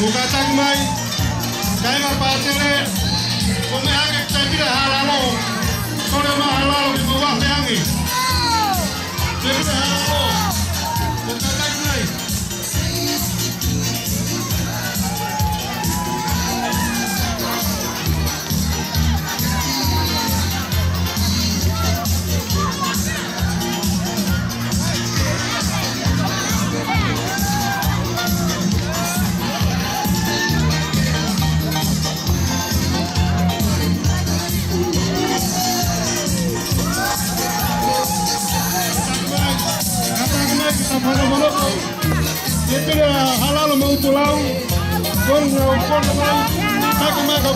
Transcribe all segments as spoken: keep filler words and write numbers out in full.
Mou kātaki mai, kāinga pātele, ko e meʻa hake tēpile Haʻalalo, kole mai Haʻalalo ke mou afe ange. Tēpile Haʻalalo, mou kātaki mai. Tēpile Haʻalalo mo Utulau. Kona, kona mai. Taka maka.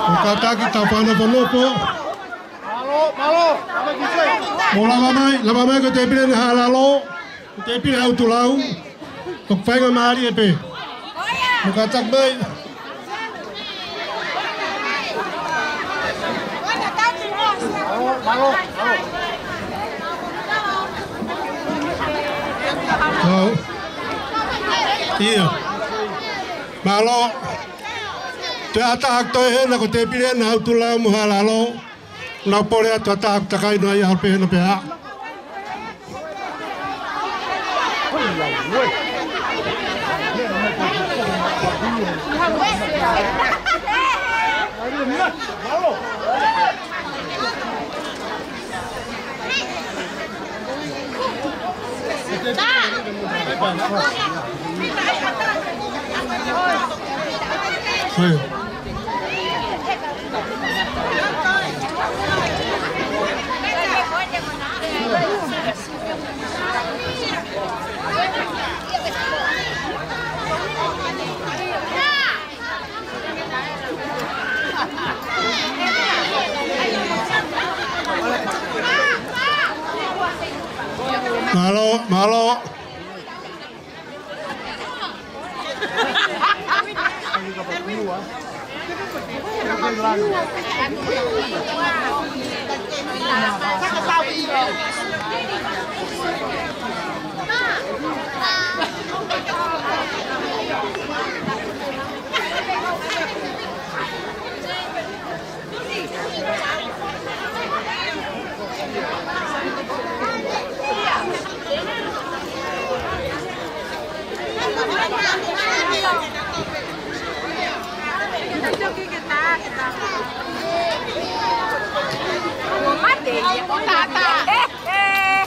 Mou kātaki, tau fakanofo. Mou lava mai, lava mai ko e tēpile ʻa Haʻalalo, ko e tēpile ʻa Utulau, ko e faingamālie pē. Mou kātaki mai. Mālō. ʻIo. Mālō. Toe ʻatā atu ē hena ko e tēpile ʻa Utulau mo Haʻalalo. Nau pole atu ʻatā atu takai noa ia hape hena pea. Mālō, mālō.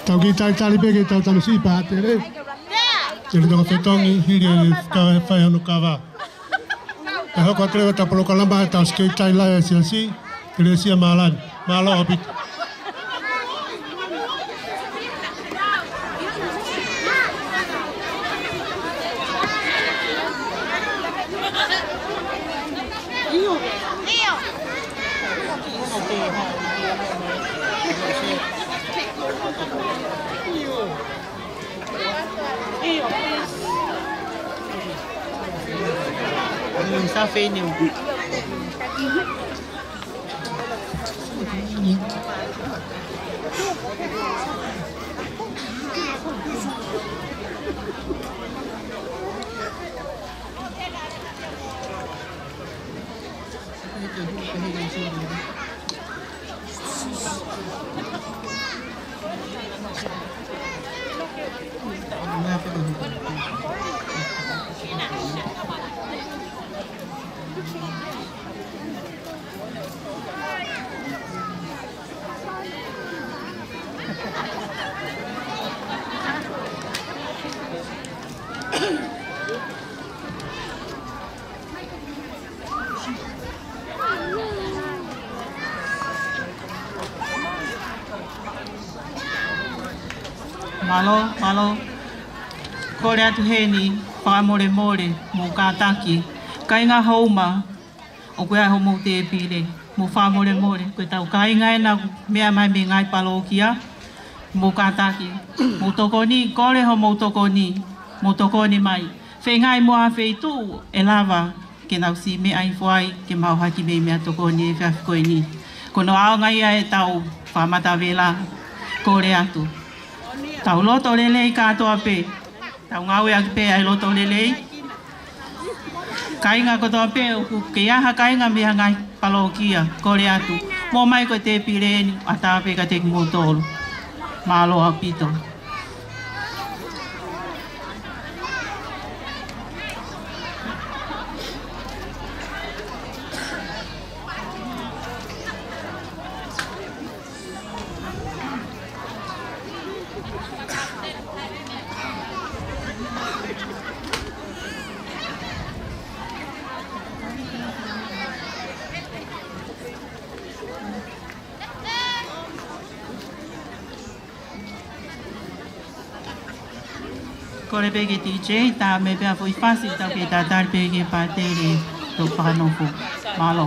Tau kiʻi talitali pē ke tau tanu siʻi pātele. Te le toka fetongi, hili e ka fai hono kava. ʻE hoko atu leva ʻetau polokalama ʻetau sikeitaila ʻa e siasi, Kelesia Malani. Mālō ʻaupito. Mm, sa fei ni. Mālō, mālō. Kole atu heni, fakamolemole, mou kātaki. Kāinga Houma, ʻoku ʻi ai homou tēpile, mou fakamolemole, ko ʻetau kāinga ena meʻa mai mei he ngaahi palōkia, mou kātaki, mou tokoni, kole homou tokoni, mou tokoni mai. Feinga mo ha feituʻu ʻe lava ke nau siʻi meʻa hifo ai ke mau hiki mei meʻatokoni he efiafi ko eni. Ko hono ʻaonga ia ʻetau fakamatavela, kole atu. Tau loto lelei kātoa pē. Tau ngāueʻaki pē ʻa e loto lelei. Kāinga kotoa pē, ʻoku kei ʻi ai ha kāinga mei ha ngaahi palōkia, kole atu. Mou ō mai ko e tēpile ni, ʻatā pē kiate kimoutolu. Mālō ʻaupito. Kole pē ki he D J, tā mai pē ha foʻi fasi, tau kei tatali pē ki he pātele, tau fakanofo. Mālō.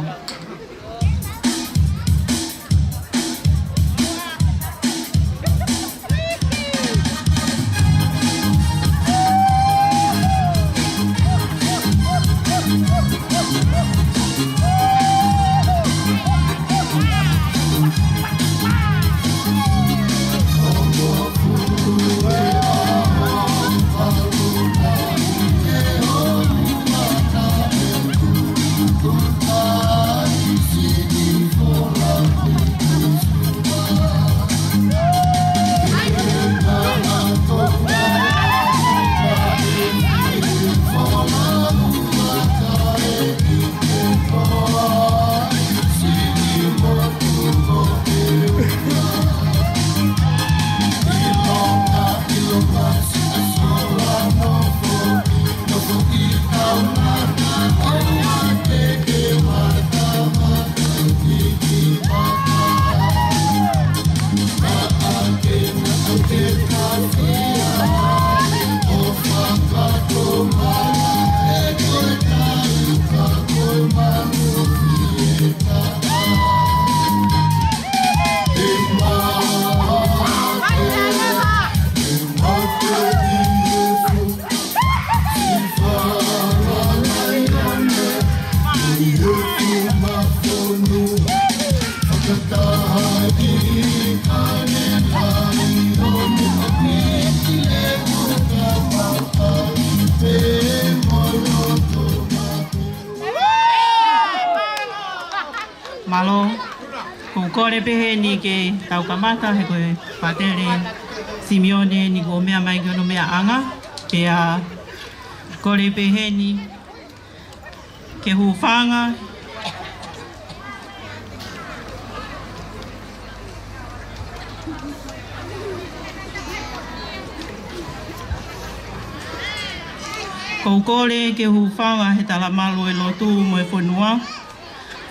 Mālō, ʻoku ou kole pē heni ke tau kamata he ko e pātele Simione ni kuo meʻa mai ki hono meʻaʻanga, pea kole pē heni ke hūfanga. ʻOku ou kole ke hūfanga he talamalu ʻo e lotu mo e fonua.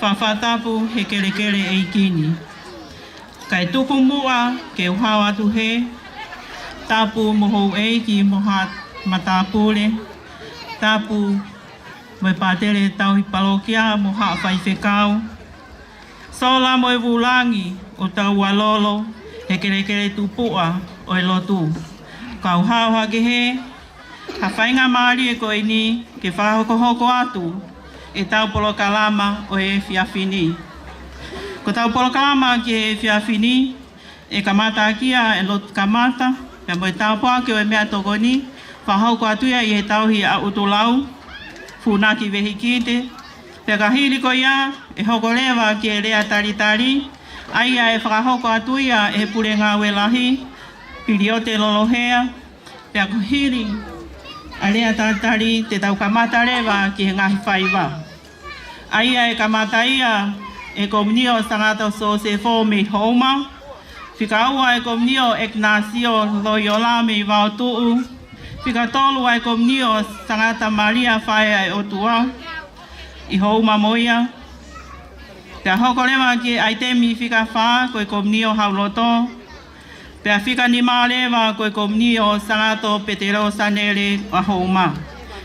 Fakatapu he kelekele ʻeiki ni. Kae tuku muʻa ke u hao atu he tapu mo houʻeiki mo haʻa matāpule, tapu mo e pātele tauhi palōkia mo haʻa faifekau. Sola mo e vūlangi ʻo tau ʻalolo he kelekele tupuʻa ʻo e lotu. Kau hao hake he ha faingamālie ko eni ke fakahokohoko atu ʻetau polokalama ʻo e efiafi ni. Ko ʻetau polokalama ki he efiafi ni, ʻe kamata ʻaki ia ʻa e lotu kamata, pea mo e tāpuaki ʻo e meʻatokoni, fakahoko atu ia ʻi he tauhi ʻa ʻUtulau, Funaki Vehikite, pea ka hili ko ia, ʻe hoko leva ki he lea talitali, ʻa ia ʻe fakahoko atu ia ʻe he Pule Ngāue Lahi, Piliote Lolohea, pea ka hili ʻa e lea talitali te tau kamata leva ki he ngaahi faiva. ʻA ia ʻe kamata ia ʻe he komiuniti ʻo Sangata Sosefo mei Houma, fika ua ʻe he komiuniti ʻo ʻIkinasiosi Loiola mei Vaotuʻu, fika tolu ʻa e komiuniti ʻo Sangata Malia Faʻē ʻa e ʻOtua ʻi Houma mo ia. Pea hoko leva ki he ʻaitemi fika fā ko e komiuniti ʻo Hauloto, pea fika nima leva ko e komiuniti ʻo Sangata Petelio Sanele ʻa Houma.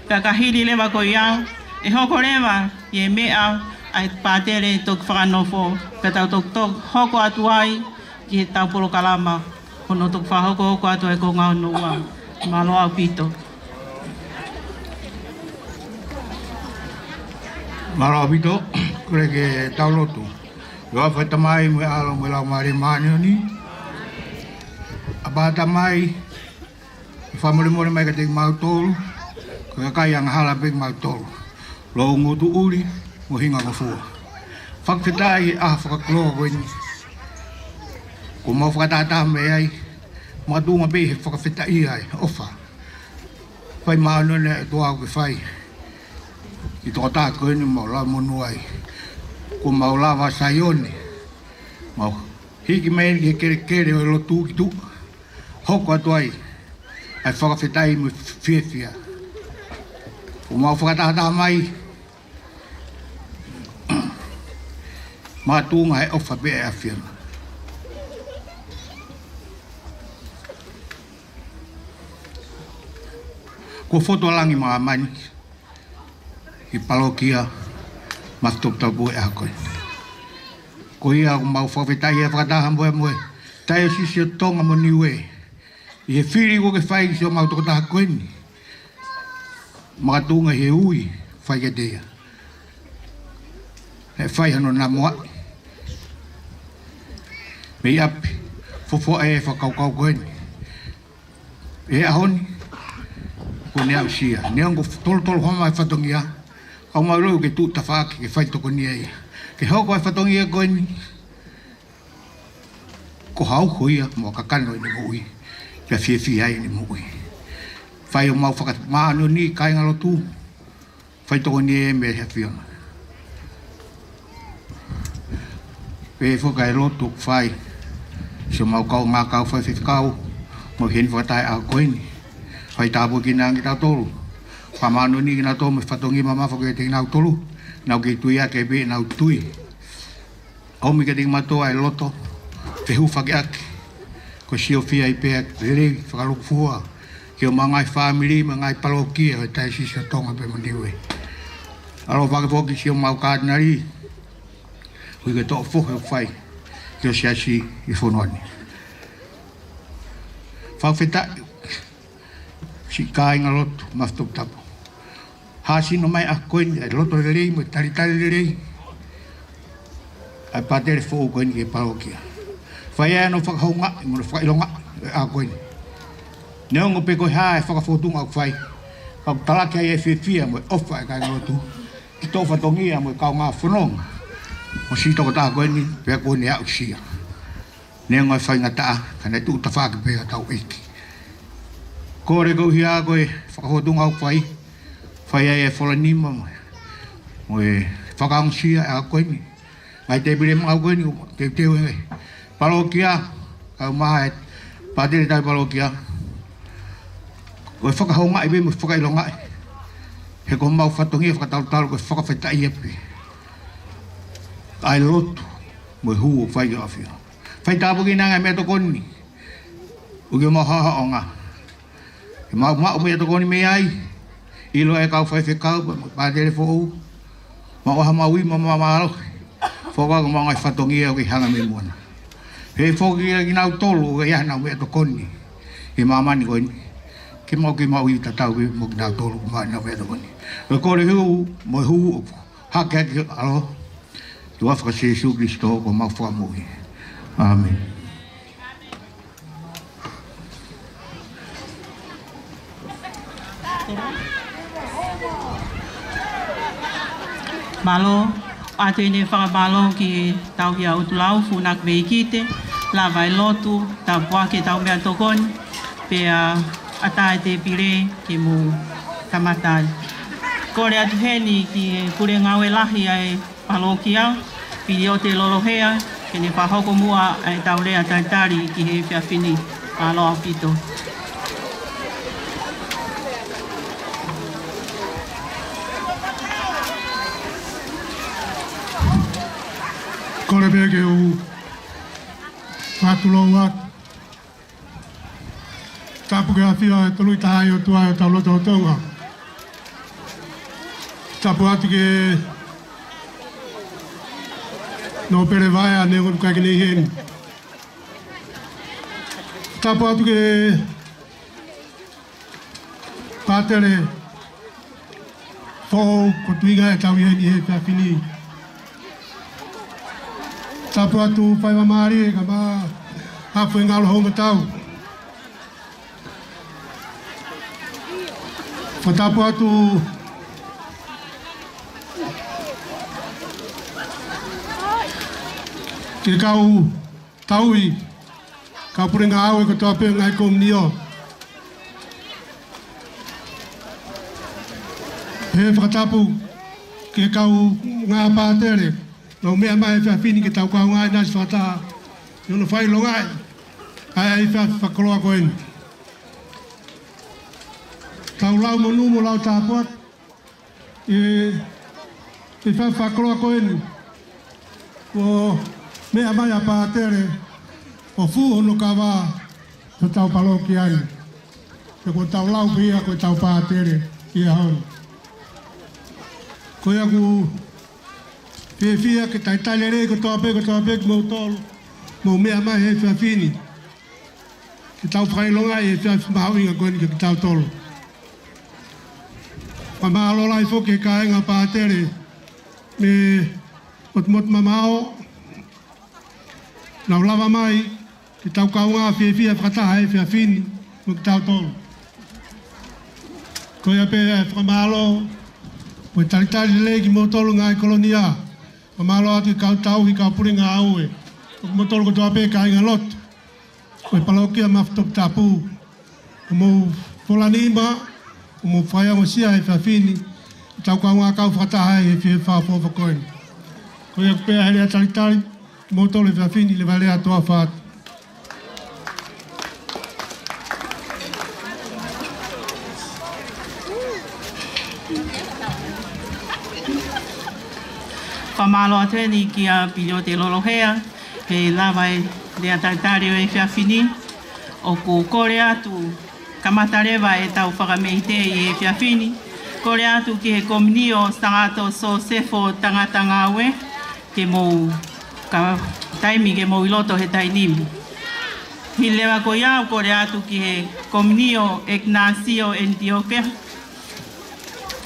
Pea ka hili leva ko ia, ʻe hoko leva ʻi he meʻa ʻa e pātele toki fakanofo, pea tau toki toki hoko atu ai ki heʻetau polokalama, ko hono toki fakahoko atu ai ko e ngaahi hono ua. Mālō ʻaupito. Mālō ʻaupito, kole ke tau lotu. ʻI he huafa ʻo e Tamai mo e ʻAlo mo e Laumālie Māʻoniʻoni. ʻApā Tamai, fakamolemole mai kiate kimautolu, ko e kakai angahala pē kimautolu. Lou ngutu ʻuli mo e hinga ngofua. Fakafetaʻi he ʻaho fakakoloa ko eni. Kuo mau fakatātā mai ai, makatuʻunga pē he fakafetaʻia e ʻofa. Fai māʻoniʻoni ʻa e ʻOtua ʻoku ke fai ʻi he tokotaha ko eni ʻoku mau lava monū ai. Kuo mau lava Saione. Mau hiki mai ki he kelekele ʻo e lotu ki tuʻa. Hoko atu ai ʻa e fakafetaʻi mo e fiefia. Kuo mau fakatātā mai, makatuʻunga he ʻofa pē ʻa e ʻAfiona. Kuo fotu ʻa langi mo māmani ʻi he palokia Mafi Toputapu ʻi he ʻaho ko eni. Ko ia ʻoku mau fakafetaʻi he fakataha mo e, mo e Taiosisi ʻo Tonga mo Niue ʻi he fili kuo ke fai ki siʻo mau tokotaha ko eni. Makatuʻunga he ui fai kiate ia. He fai hano namoaʻi mei ʻapi, fuofua e fakakaukau ko eni. ʻI he ʻaho ni, kuo ne aʻusia. Neongo tolotolo homa e fatongia, ka ʻoku mau ʻilo ke tuʻu tafaʻaki ke fai tokonia ia. Ke hoko e fatongia ko eni ko ha uho ia mo e kakano ʻene moʻui, pea fiefia ai ʻene moʻui. Fai ʻo mau fakamāʻoniʻoni kāinga lotu, fai tokonia ia mei he ʻAfiona. Pea foki ʻa e lotu ʻoku fai siʻo mau kaungā kau faifekau mo heni fakataha he ʻaho ko eni. Fai tāpuekina ange kitautolu. Fakamāʻoniʻoni kinautolu mo e fatongia mamafa ko ia ʻiate kinautolu. Nau kei tui ʻaki pē ʻenau tui. ʻOmi kiate kimautolu ʻa e loto fehūfakiʻaki, ko e siofia ai pē ʻa e lelei fakalūkufua ki homau ngaahi fāmili mo e ngaahi palokia ʻo e Taiosisi ʻo Tonga pea mo Niue. ʻAloʻofa ange foki siʻo mau kātinali, ui ke toʻo fohe ʻo fai ki ho siasi ʻi he fonua ni. Fakafetaʻi siʻi kāinga lotu Mafi Toputapu. Hāsino mai ʻa e ko eni ʻa e loto lelei mo e talitali lelei ʻa e pātele foʻou ko eni ki he palokia. Fai ai hano fakahoungaʻi mo hono fakaʻilongaʻi ʻa e ko eni. Neongo pe ko e hā e fakafōtunga ʻoku fai, ka ʻoku talaki ai e fiefia mo e ʻofa ʻa e kāinga lotu ki he toʻu fatongia mo e kaungā fononga ʻo e siʻi tokotaha ko eni, pea kuo ne aʻusia. Neongo e faingataʻa, ka ne tuʻu tafaʻaki pē ʻa hotau ʻEiki. Kole koeʻuhi ko e fakafōtunga ʻoku fai, fai ai e fola nima mo, mo e fakaongosia ʻa e ko eni. Ngaahi tēpile maʻu ko eni, teuteu e palokia, kau mai e pātele tau palokia. Ko e fakahoungaʻi pē mo e fakaʻilongaʻi. He ko homau fatongia fakatalutalu ko e fakafetaʻia pē ʻa e lotu mo e hū ʻoku fai ki he ʻAfiona. Fai tāpuekina ange e meʻatokoni ʻoku mau haʻohaʻonga. Ke mau maʻu meʻatokoni mei ai, ʻilo ʻe he kau faifekau, pea mo e pātele foʻou, mau ʻohake mau ui mo mau mālohi. Foki ko homau ngaahi fatongia ʻoku kei hanga mei muʻa na. Pea foki kiate kinautolu ʻoku ʻi ai haʻanau meʻatokoni ʻi māmani ko eni, ke mau kei maʻu ʻi tatau pē mo kinautolu ʻoku maʻu ʻenau meʻatokoni. Ko e kole hū mo e hū ʻoku hake ʻaki ʻa e ʻAlo, ʻi he huafa ʻo Sīsū Kalaisi ko homau Fakamoʻui. ʻĀmeni. Mālō, ʻoatu ʻeni e fakamālō ki he tauhi ʻa Utulau Funaki Veikite, lava e lotu, tāpuaki ʻetau meʻatokoni, pea ʻatā e tēpile ke mou kamata ai. Kole atu heni ki he pule ngāue lahi ʻa e palokia, Piliote Lolohea, ke ne fakahoko muʻa ʻa ʻetau lea talitali ki he efiafi ni. Mālō ʻaupito. Kole pē ke u fakatulou atu. Tapu ki he ʻAfiona, ʻa e Toluitahaʻi ʻOtua ʻo hotau lotolotonga. Tapu atu ki he Nōpele Vaea, neongo ʻoku ʻikai ke ne ʻi heni. Tapu atu ki he pātele Foʻou ko Tuinga ʻe tau ʻi heni he efiafi ni. Tapu atu fai mālie ka mā afu e ngalo houngatau. Fakatapu atu ki he kau tauhi, kau pule ngāue kotoa pē ngaahi komiunio. He fakatapu ki he kaungā pātele, nau meʻa mai he efiafi ni ke tau kaungā ʻinasi fakataha, ʻi hono fakaʻilongaʻi ʻa e efiafi fakakoloa ko eni. Tau lau monū mo lau tāpuaki, ʻi he efiafi fakakoloa ko eni. Kuo meʻa mai ʻa pātele ʻo fū hono kava ʻo hotau palokia ni. Pea kuo tau lau pē ia ko ʻetau pātele ʻi he ʻaho ni. Ko ia ʻoku ou fiefia ke talitali lelei kotoa pē, kotoa pē kimoutolu, mou meʻa mai he efiafi ni. Ke tau fakaʻilongaʻi e efiafi mahuʻinga ko eni kiate kitautolu. Fakamālō lahi foki ki he kāinga pātele mei Motumotu Mamaʻo, nau lava mai ke tau kaungā fiefia fakataha he efiafi ni mo kitautolu. Ko ia pē ʻa e fakamālō mo e talitali lelei kimoutolu ngaahi kolonia. Fakamālō atu ki he kau tauhi, kau pule ngāue, mo kimoutolu kotoa pē kāinga lotu ʻo e palokia Mafi Toputapu, ʻoku mou fola nima, ʻoku mou faiangosia he efiafi ni, ke tau kaungā kau fakataha he efiafi fakaʻofoʻofa ko eni. Ko ia pē ʻa e lea talitali kimoutolu he efiafi ni, leva lea atu ʻa fat. Fakamālō atu heni kia Piliote Lolohea, he lava e lea talitali ʻo e efiafi ni. ʻOku kole atu, kamata leva ʻetau fakameʻite ʻi he efiafi ni, kole atu ki he komiunio Sangato Sosefo Tangata Ngāue, ke mou ka taimi ke mou ʻi loto he taimi ni. Hili leva ko ia, ʻoku kole atu ki he komiunio Ignasio ʻEnitioke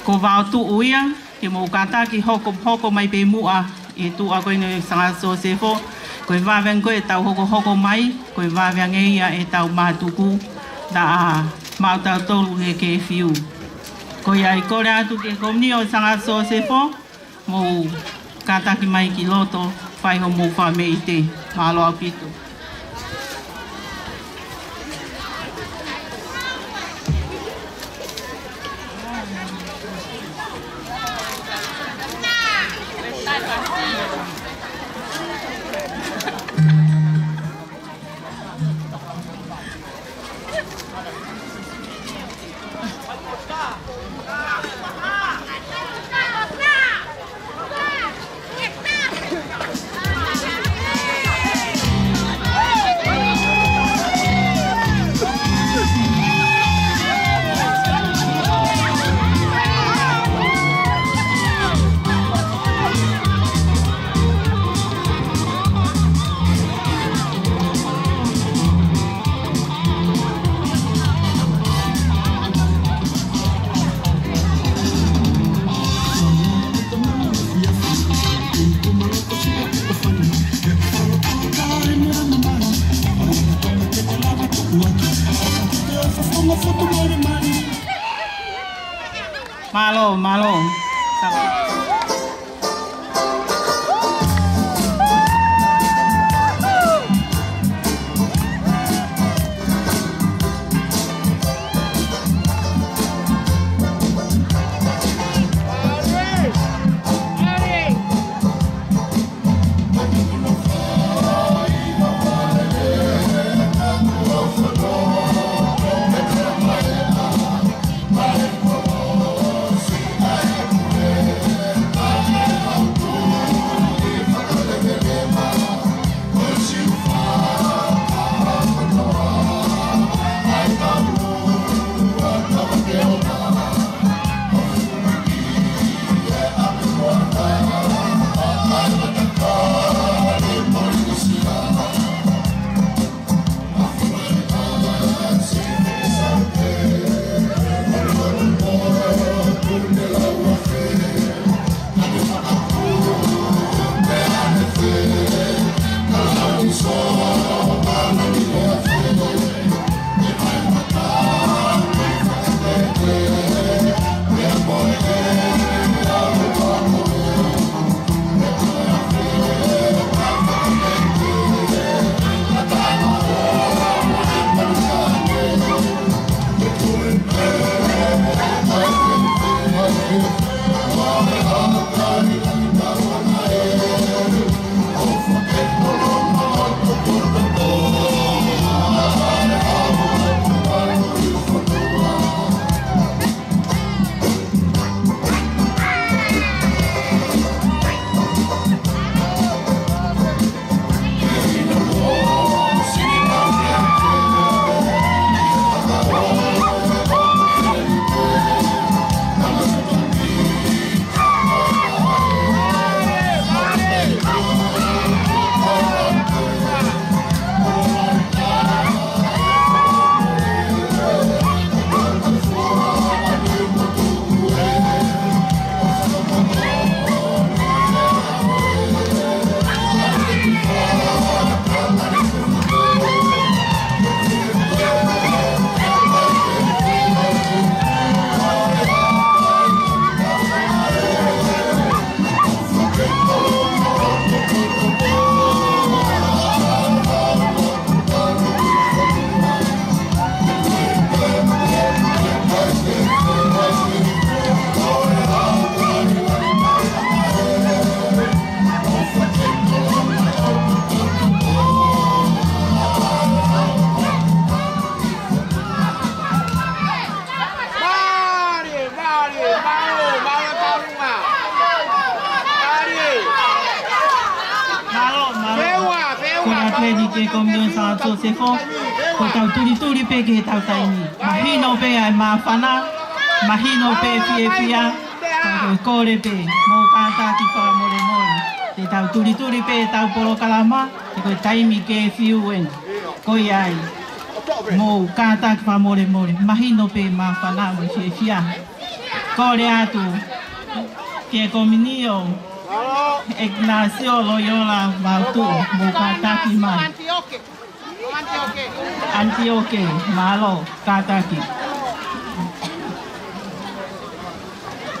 ko Vaotuʻu ia, ke mou kātaki hoko, hoko mai pē muʻa ʻi he tuʻa ko eni ʻo Sangato Sosefo. Ko e vave ange ko ē ʻetau hokohoko mai, ko e vave ange ia ʻetau mātuku, naʻa maʻu tautolu he kēfiu. Ko ia ʻoku kole atu ki he komiunio Sangato Sosefo, mou kātaki mai ki loto, fai homou fakameʻite. Mālō ʻaupito. Mālō, mālō. Komisione Sā Siosefa, ko ʻetau tulituli pē ki heʻetau taimi. Mahino pē ʻa e māfana, mahino pē fiefia, ka ko e kole pē, mou kātaki fakamolemole. Te tau tulituli pē ʻetau polokalama, he ko e taimi ke fiu eni. Ko ia ai, mou kātaki fakamolemole, mahino pē māfana mo e fiefia. Kole atu ki he Komiunio, Ignasio Loyola Vautuʻu, mou kātaki mai. Antioke, mālō, kātaki.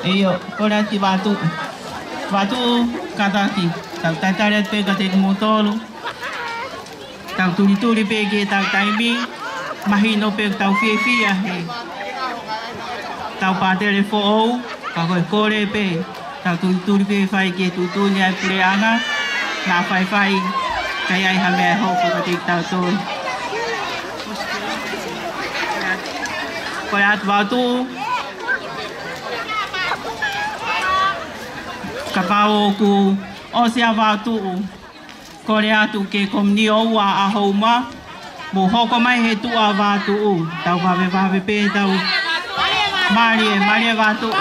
ʻIo, kole atu Vautuʻu. Vautuʻu, kātaki. Tau talitali atu pē kiate kimoutolu. Tau tulituli pē ki heʻetau taimi. Mahino pē ʻoku tau fiefia he tau pātele foʻou, ka ko e kole pē, tau tulituli pē fai ki he tuʻutuʻuni ʻa e puleʻanga, naʻa faifai, ka ʻi ai ha meʻa ʻe hoko kiate kitautolu. Kole atu Vautuʻu, kapau ʻoku ʻosi ʻa Vautuʻu, kole atu ki he Komiunio Ua ʻa Houma, mou hoko mai he tuʻa ʻa Vautuʻu, tau vavevave pē tau. Mālie, mālie Vautuʻu.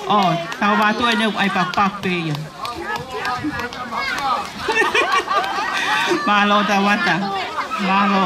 ʻŌ, tau Vautuʻu ʻeni ʻoku ʻai pakupaku pē ia. Mālō Tauata. Mālō.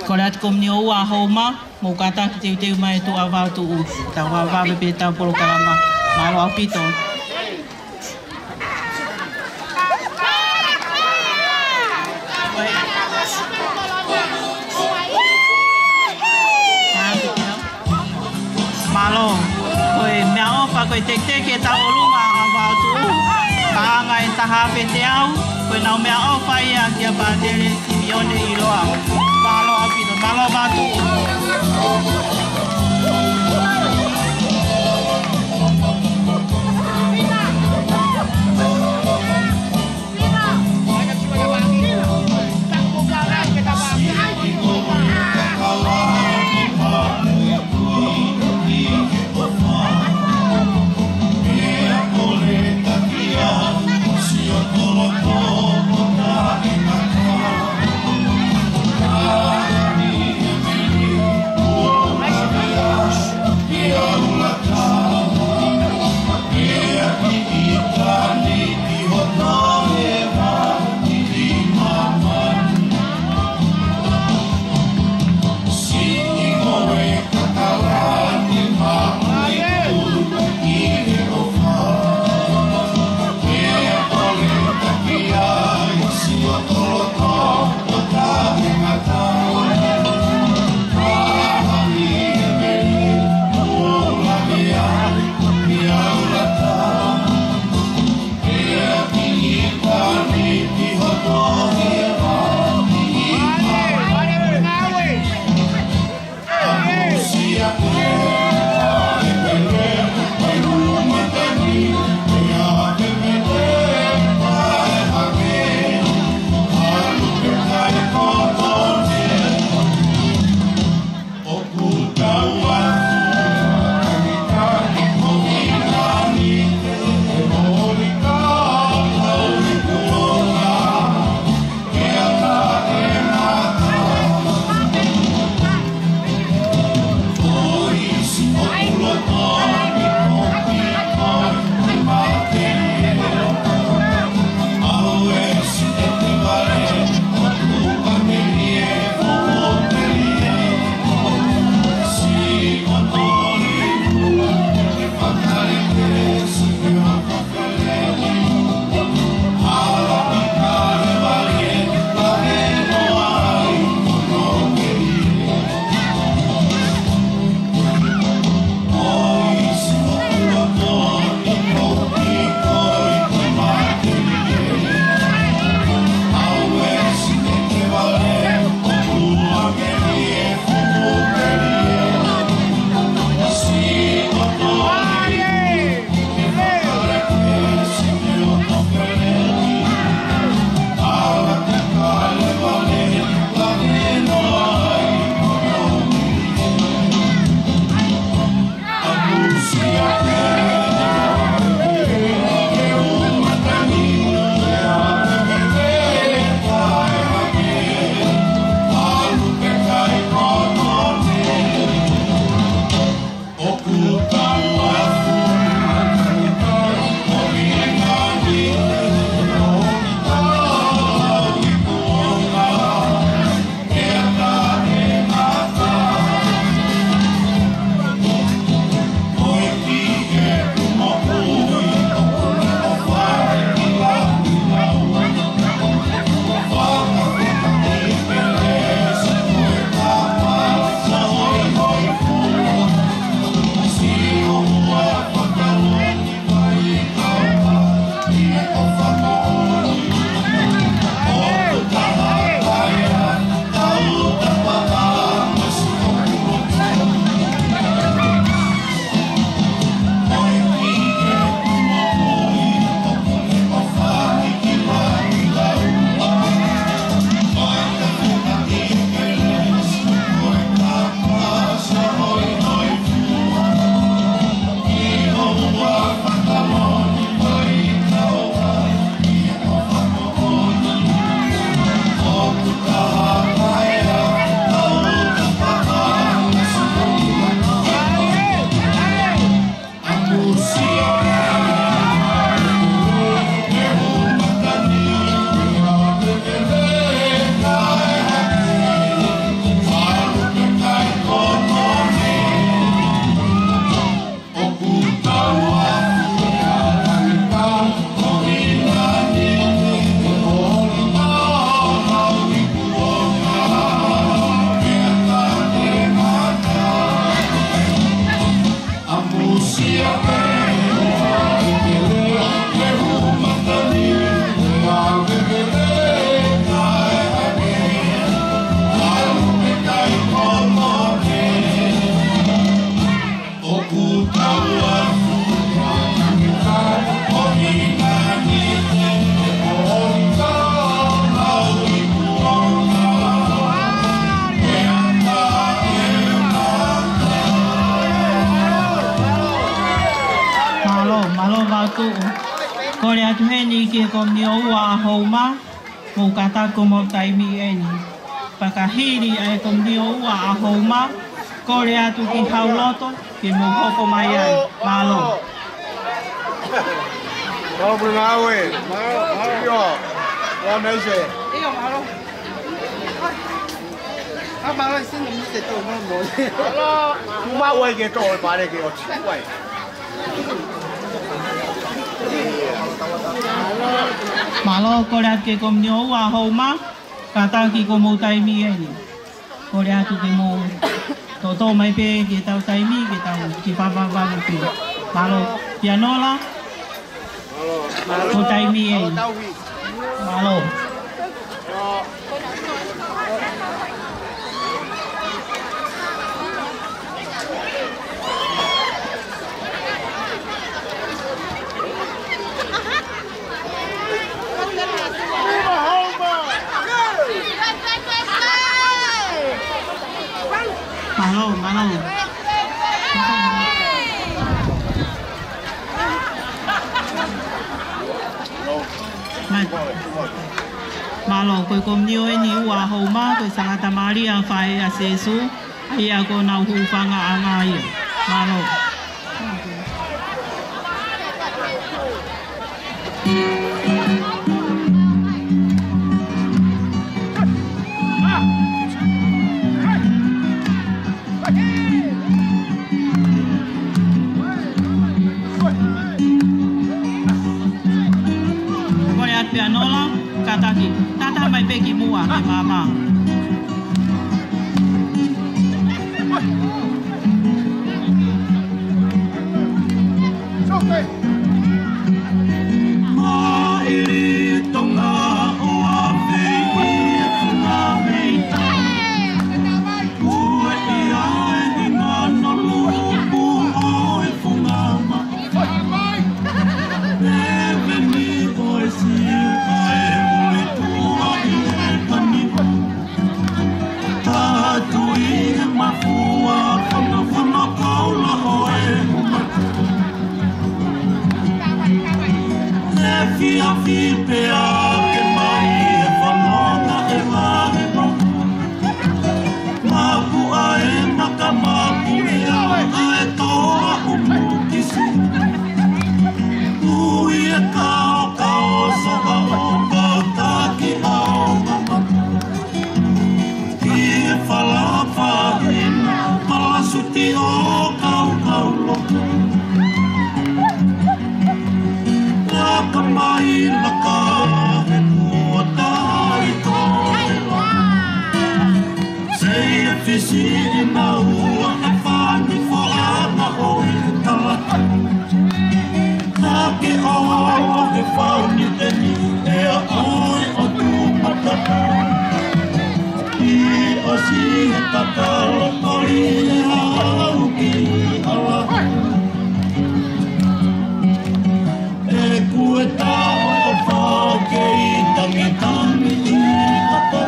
Kole atu Komiunio Ua ʻa Houma, mou kātaki teuteu mai tuʻa ʻa Vautuʻu, tau vavevave pē tau polokalama, mālō ʻaupito. Mālō. Ko e meʻaʻofa, ko e teketeke ʻetau ʻolunga ʻa Vautuʻu. Paʻanga ʻe taha afe teau, ko ʻenau meʻaʻofa ia kia Pātele Simione ʻIloa. Mālō ʻaupito, mālō Vautuʻu. Heni ki he komiuniti ua ʻa Houma, mou kātaki ko hoʻomou taimi ʻeni. Pea ka hili ʻa e komiuniti ua ʻa Houma, kole atu ki Hauloto, ke mou hoko mai ai. Mālō. Mālō pule ngāue. Mālō, mālō. ʻIo. Mālō naʻe ʻi ai. ʻIo, mālō. ʻA mālō ʻi sini mi se tō mo mo. Mālō. Kuo mau ʻai ke tō e pale ke ʻosi. Uai. Mālō, kole atu ki he komiuniti ua ʻa Houma, kātaki ko hoʻomou taimi ʻeni. Kole atu ke mou tōtō mai pē ki heʻetau taimi, ke tau kiʻi fafafau pē. Mālō, Pianola, ko e taimi ʻeni. Mālō. Mālō, mālō. Mālō, ko e komiuniti ʻeni ua ʻa Houma, ko e Sangata Malia Faʻē ʻa Sēsū, ʻa ia ko honau hūfangaʻanga ia. Mālō. Kole atu Pianola, kātaki. Tātā mai pē ki muʻa, ke māmā. Maʻiri Tonga ʻo ʻave ʻi he funga mei tai. Ue ʻi ai e ngano lupu ʻo e funga ma. Peveni ʻo e siu ʻa e ue tua ʻi he taniva. Tatu ʻi he mafua fanafana kaula ʻo e uma. Efiafi pea ke mai e fanongo e vale mo. Mapu ʻa e maka mapu e ʻa e toa ʻumu kisi. Ui e kao kao soka o kau taki ʻa o mama. Ki he falafahina, malasuti ʻo kaukau loto. Laka mai, laka he kuo tai koe. Sei e fisi ʻi naua e fani foʻanga ʻo e talata. Hake ʻo e fauni ʻeni, ʻe ʻoi ʻo tū mataka. ʻI ʻosi e kakala koli e au ki ala. ʻE kue taʻo ʻo fake i tangi tangi ʻi kata.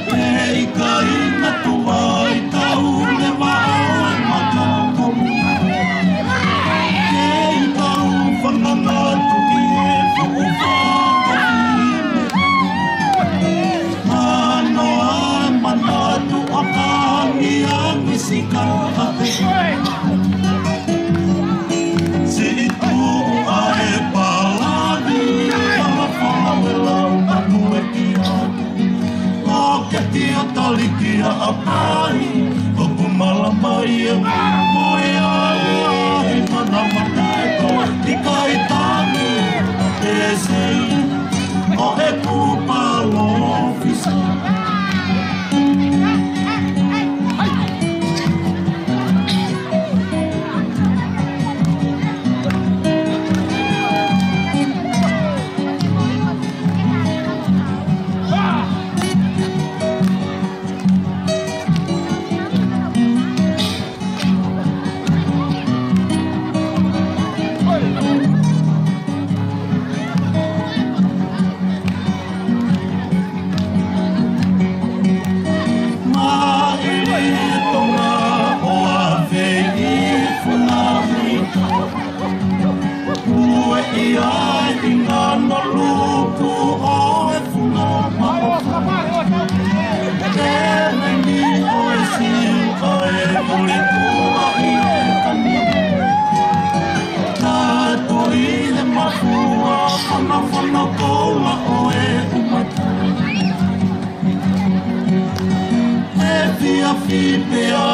ʻE ʻikai na tuai tau le vaʻa e maka komu. Kei tau fanangatu ʻi he fuʻu fakafine. Mano ʻa e manatu ʻa ka angiangi sika ʻa te. Siʻi tuʻu ʻa e palani, palafala e lau manu e kia. Loke tia taliki a apai, ʻoku mala mai e mo e ai, ai, mana mata e koe, ʻikai tangi, e sei, ʻo e kupa lofisa. Ola ʻo e umata. Efiafi pea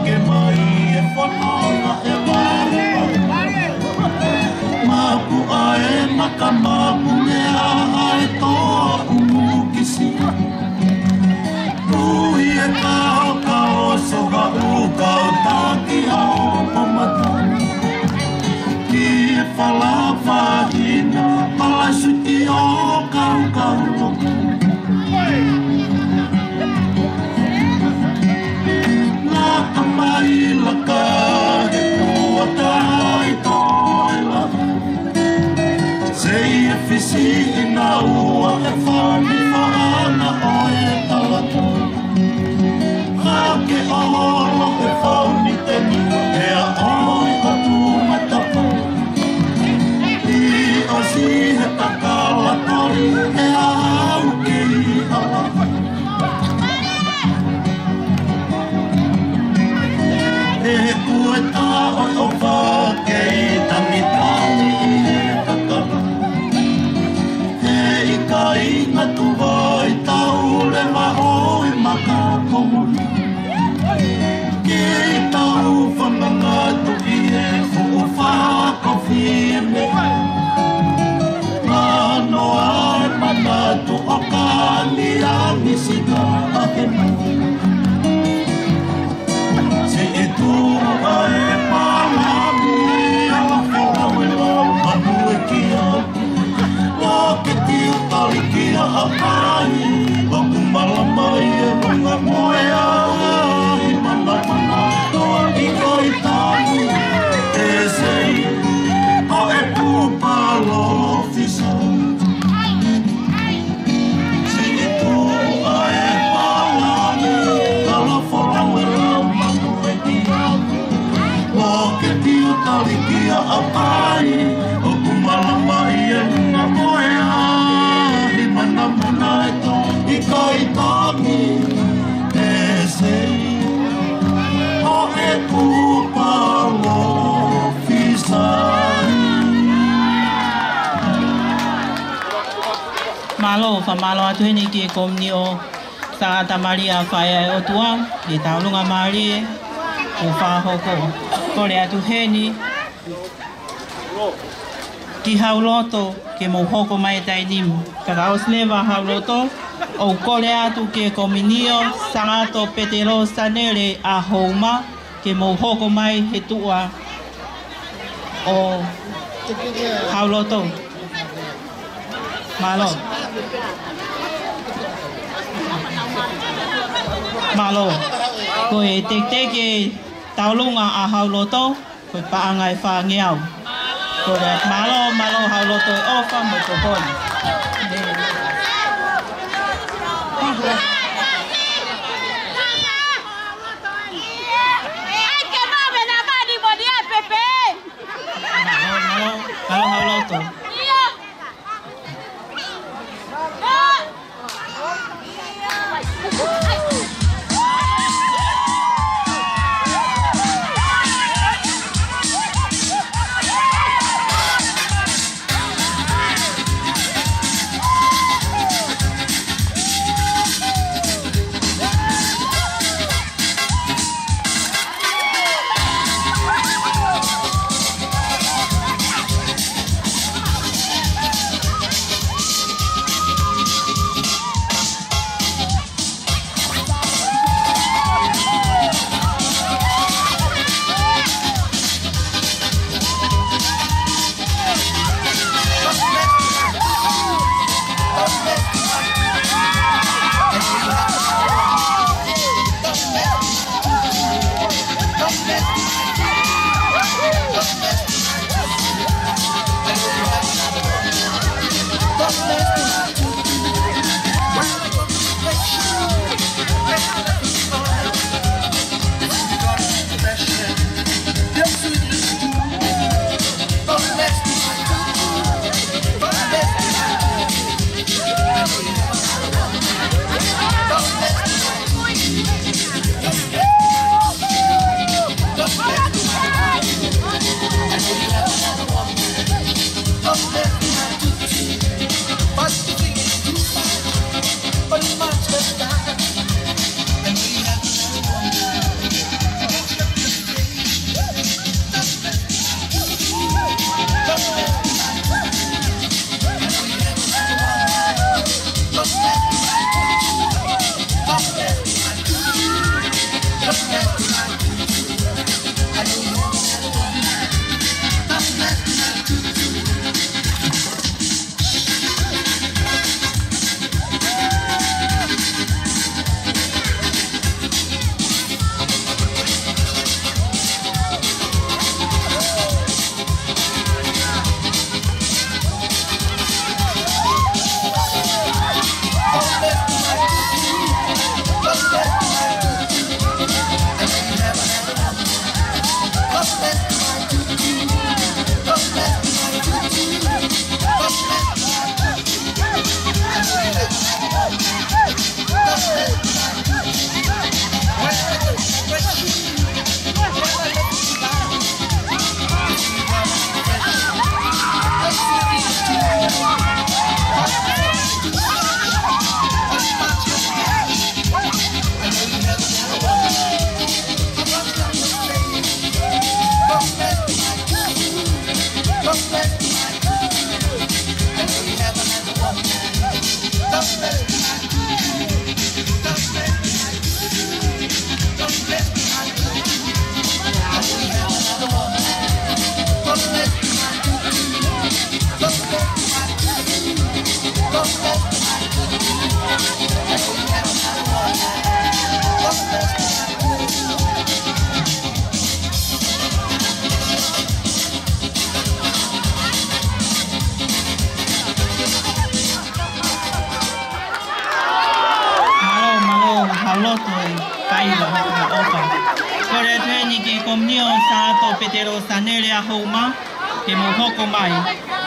ke mai e fononga e vale. Mapu ʻa e maka mapu mea ʻa e toa ʻumu kisi. Kui e kao kao soka u kau taki au o mata. Ki e fala fahina, pala suti o kau kau. Laka mai laka he kua kai toe la. Sei e fisi ʻi na ua e fani faʻana ʻo e talata. Hake ʻolo e fauni teni, e a ʻoi o tu matapa. ʻI ʻosi he takala toli, e a au kei ala. E kue ta o o fa kei tangi tangi e kakala. He ʻikai ngatu vai tau le maho e maka komuni. Kei tau fanga ngatu ʻi he fuʻu fakafiemē. Manoa e manatu ʻo ka angiangi sika ʻa he mui. Siʻi tuʻa e palani, ala fora we lau manu e kia. Loke tiu talikia a kai, ʻoku malamai e manga moe ai, mana mana, toa ki kai tani, e sei, ʻo e pupalo fisa. Siʻi tuʻa e palani, ala fora we lau manu e kia. Loke tiu talikia a kai, ʻoku malamai e manga moe ai, mana mana e toa ki kai tani, e sei, ʻo e pupalo fisa. Mālō, fakamālō atu heni ki he Komiunio Sangata Malia Faʻē ʻa e ʻOtua, ʻi he tauʻolunga mālie kuo fakahoko. Kole atu heni ki Hauloto ke mou hoko mai he taimi ni. Ka ka ʻosi leva Hauloto, ʻoku kole atu ki he Komiunio Sangato Petelo Sanele ʻa Houma, ke mou hoko mai he tuʻa ʻo Hauloto. Mālō. Mālō. Ko e teketeke tauʻolunga ʻa Hauloto, ko e paʻanga ʻe fāngeau. Ko e mālō, mālō Hauloto e ʻofa mo e tokoni. ʻAi ke mave na mani moni ʻa Pepe. Mālō, mālō, mālō Hauloto. Kaila, ʻofa. Kole atu heni ki he komiuniti ʻo Sangato Petelo Sanele ʻa Houma, ke mou hoko mai.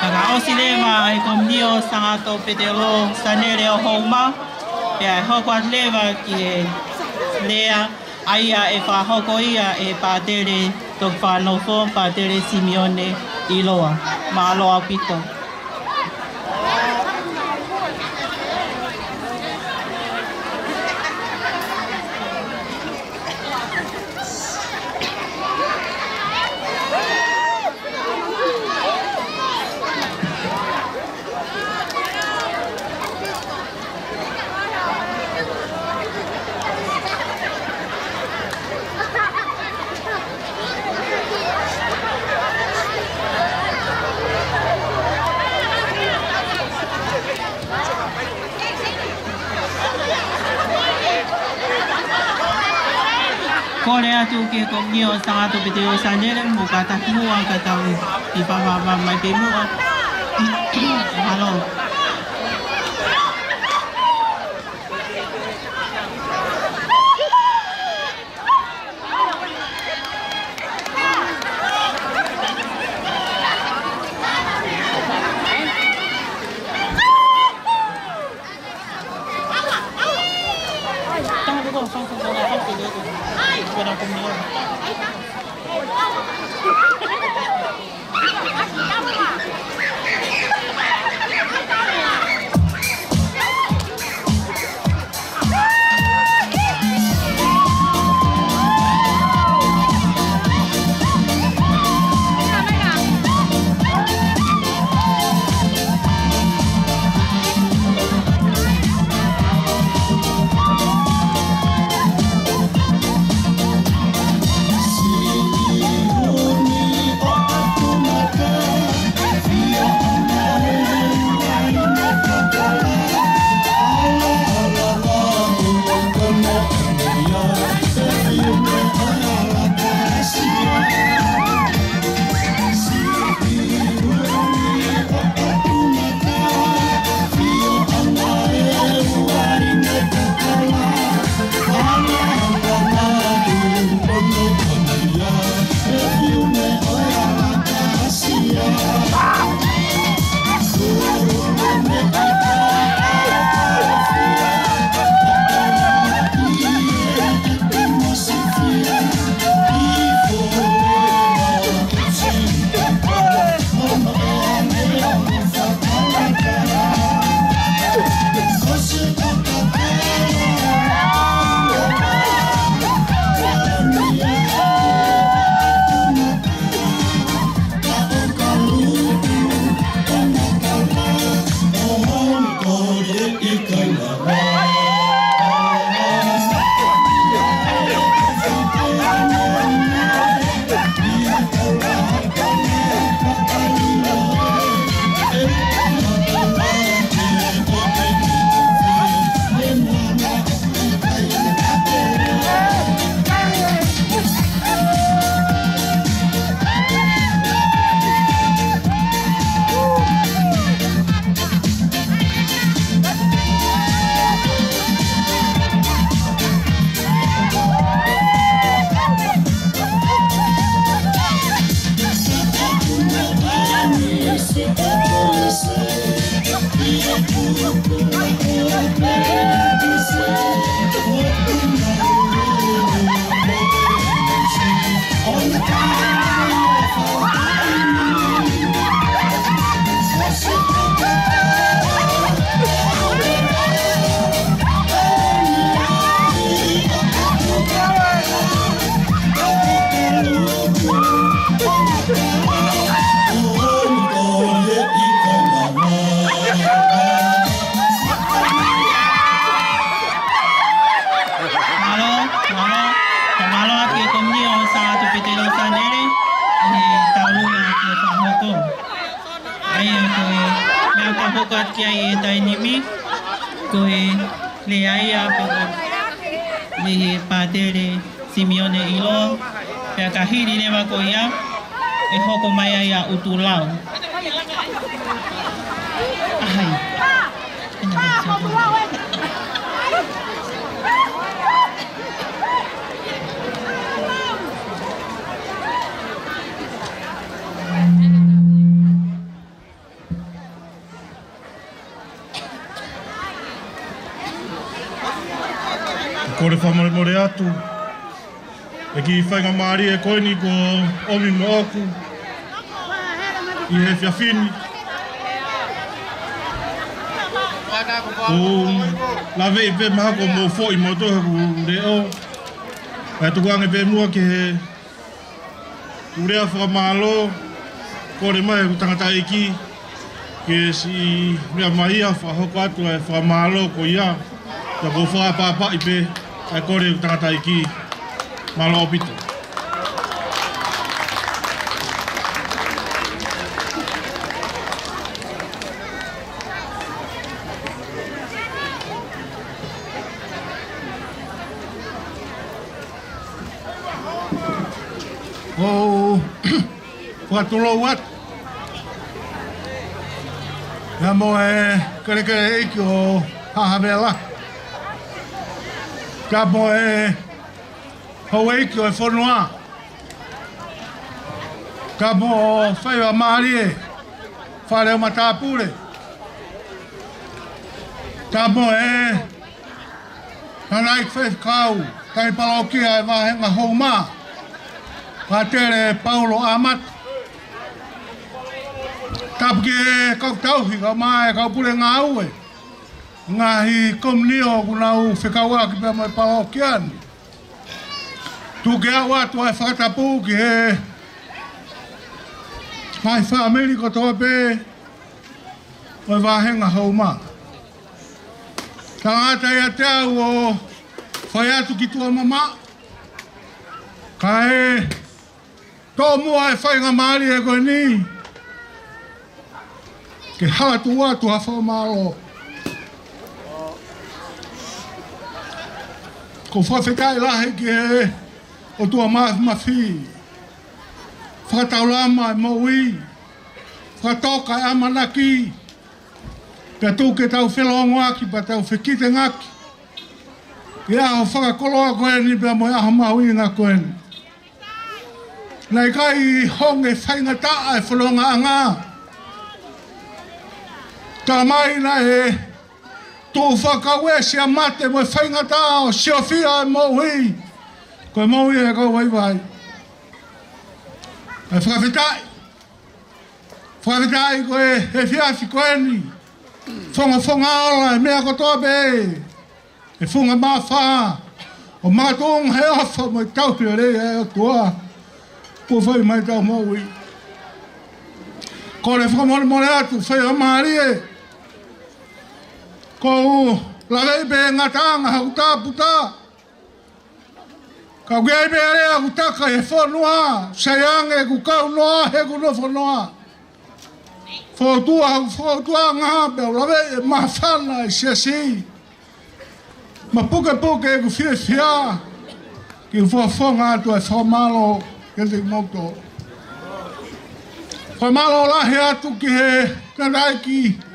Pea ka ʻosi leva ʻa e komiuniti ʻo Sangato Petelo Sanele ʻo Houma, pea ʻe hoko atu leva ki he lea, ʻa ia ʻe fakahoko ia ʻe he pātele toki fakanofo, Pātele Simione ʻIloa. Mālō ʻaupito. Kole atu ki he komiuniti ʻo Sangato Petelo Sanele, mou kātaki muʻa ka tau ʻi papa mai pē muʻa. Mālō. Mālō, mālō. Ka mālō atu ki he komiuniti ʻo Sangato Petelo Sanele, ʻi he tauʻolunga kuo fakahoko. ʻA ia ko e meʻa ka hoko atu ki ai he taimi ni, ko e lea ia pē ko ē mei he pātele Simione ʻIloa, pea ka hili leva ko ia, ʻe hoko mai ai ʻa ʻUtulau. ʻAhai. ʻIna mai kia ʻUtulau. Kole fakamolemole atu ʻi he kiʻi faingamālie ko eni kuo ʻomi moʻoku ʻi he efiafi ni. ʻOku ou laveʻi pē mahalo kuo mou foʻi moutolu he kuo leʻo. Kae tuku ange pē muʻa ki he ʻū lea fakamālō, kole mai ʻe hoku tangataʻeiki ke siʻi meʻa mai ia ʻo fakahoko atu e fakamālō ko ia. Pea ʻoku ou fakapapauʻi pē ʻa e kole ʻa hoku tangataʻeiki. Mālō ʻaupito. ʻOku ou fakatulou atu ia mo e kelekele ʻeiki ʻo Haʻa Havea Lahi, ia mo e houʻeiki ʻo e fonua, ia mo e faingamālie Fale ʻo Matāpule, ia mo e tangataʻeiki faifekau, tangataʻeiki palokia ʻo e vāhenga Houma, Pātele Paulo Amata. Tapu ki he kau tauhi, kae ʻumaʻā e kau pule ngāue, ngaahi komiunitī ʻoku nau fekauʻaki pea mo e palokia ni. Tuku ke u ʻoatu ʻa e fakatapu ki he ngaahi fāmili kotoa pē ʻo e vāhenga Houma. Tangata ia te au ʻo fai atu ki tuʻa mamaʻo, kae tomuʻa e faingamālie ko eni ke hala tuʻu atu ha fakamālō. ʻOku ou fakafetaʻi lahi ki he ʻOtua Māfimafi, fakataulama e moʻui, fakatoka e ʻamanaki, pea tuku ke tau felōngoaki, pea tau fekitengaki ʻi he ʻaho fakakoloa ko eni, pea mo e ʻaho mahuʻinga ko eni. Naʻe ʻikai honge faingataʻa e fonongaʻanga. Talamai naʻe tuʻu fakakauʻesia mate mo e faingataʻa ʻo siofia e moʻui, ko e moʻui e kau vaivai. ʻOku ou fakafetaʻi, fakafetaʻi ko e efiafi ko eni, fongafonga ola e meʻa kotoa pē, e funga māfā, ʻo makatuʻunga he ʻofa mo e tauhi lelei ʻa e ʻOtua kuo fai mai ʻetau moʻui. Kole fakamolemole atu, faingamālie, ʻoku ou laveʻi pē ngataʻanga hoku tāputa. Ka ʻoku ʻi ai pē ʻa e lea ʻoku taka ʻi he fonua, sai ange ʻeku kau noa, heʻeku nofo noa. Fōtua, fōtuanga pē ʻoku ou laveʻi e māfana e siasi. Mapukepuke ʻeku fiefia ke u fakafofonga atu e fakamālō kiate kimoutolu. Fakamālō lahi atu ki he tangataʻeiki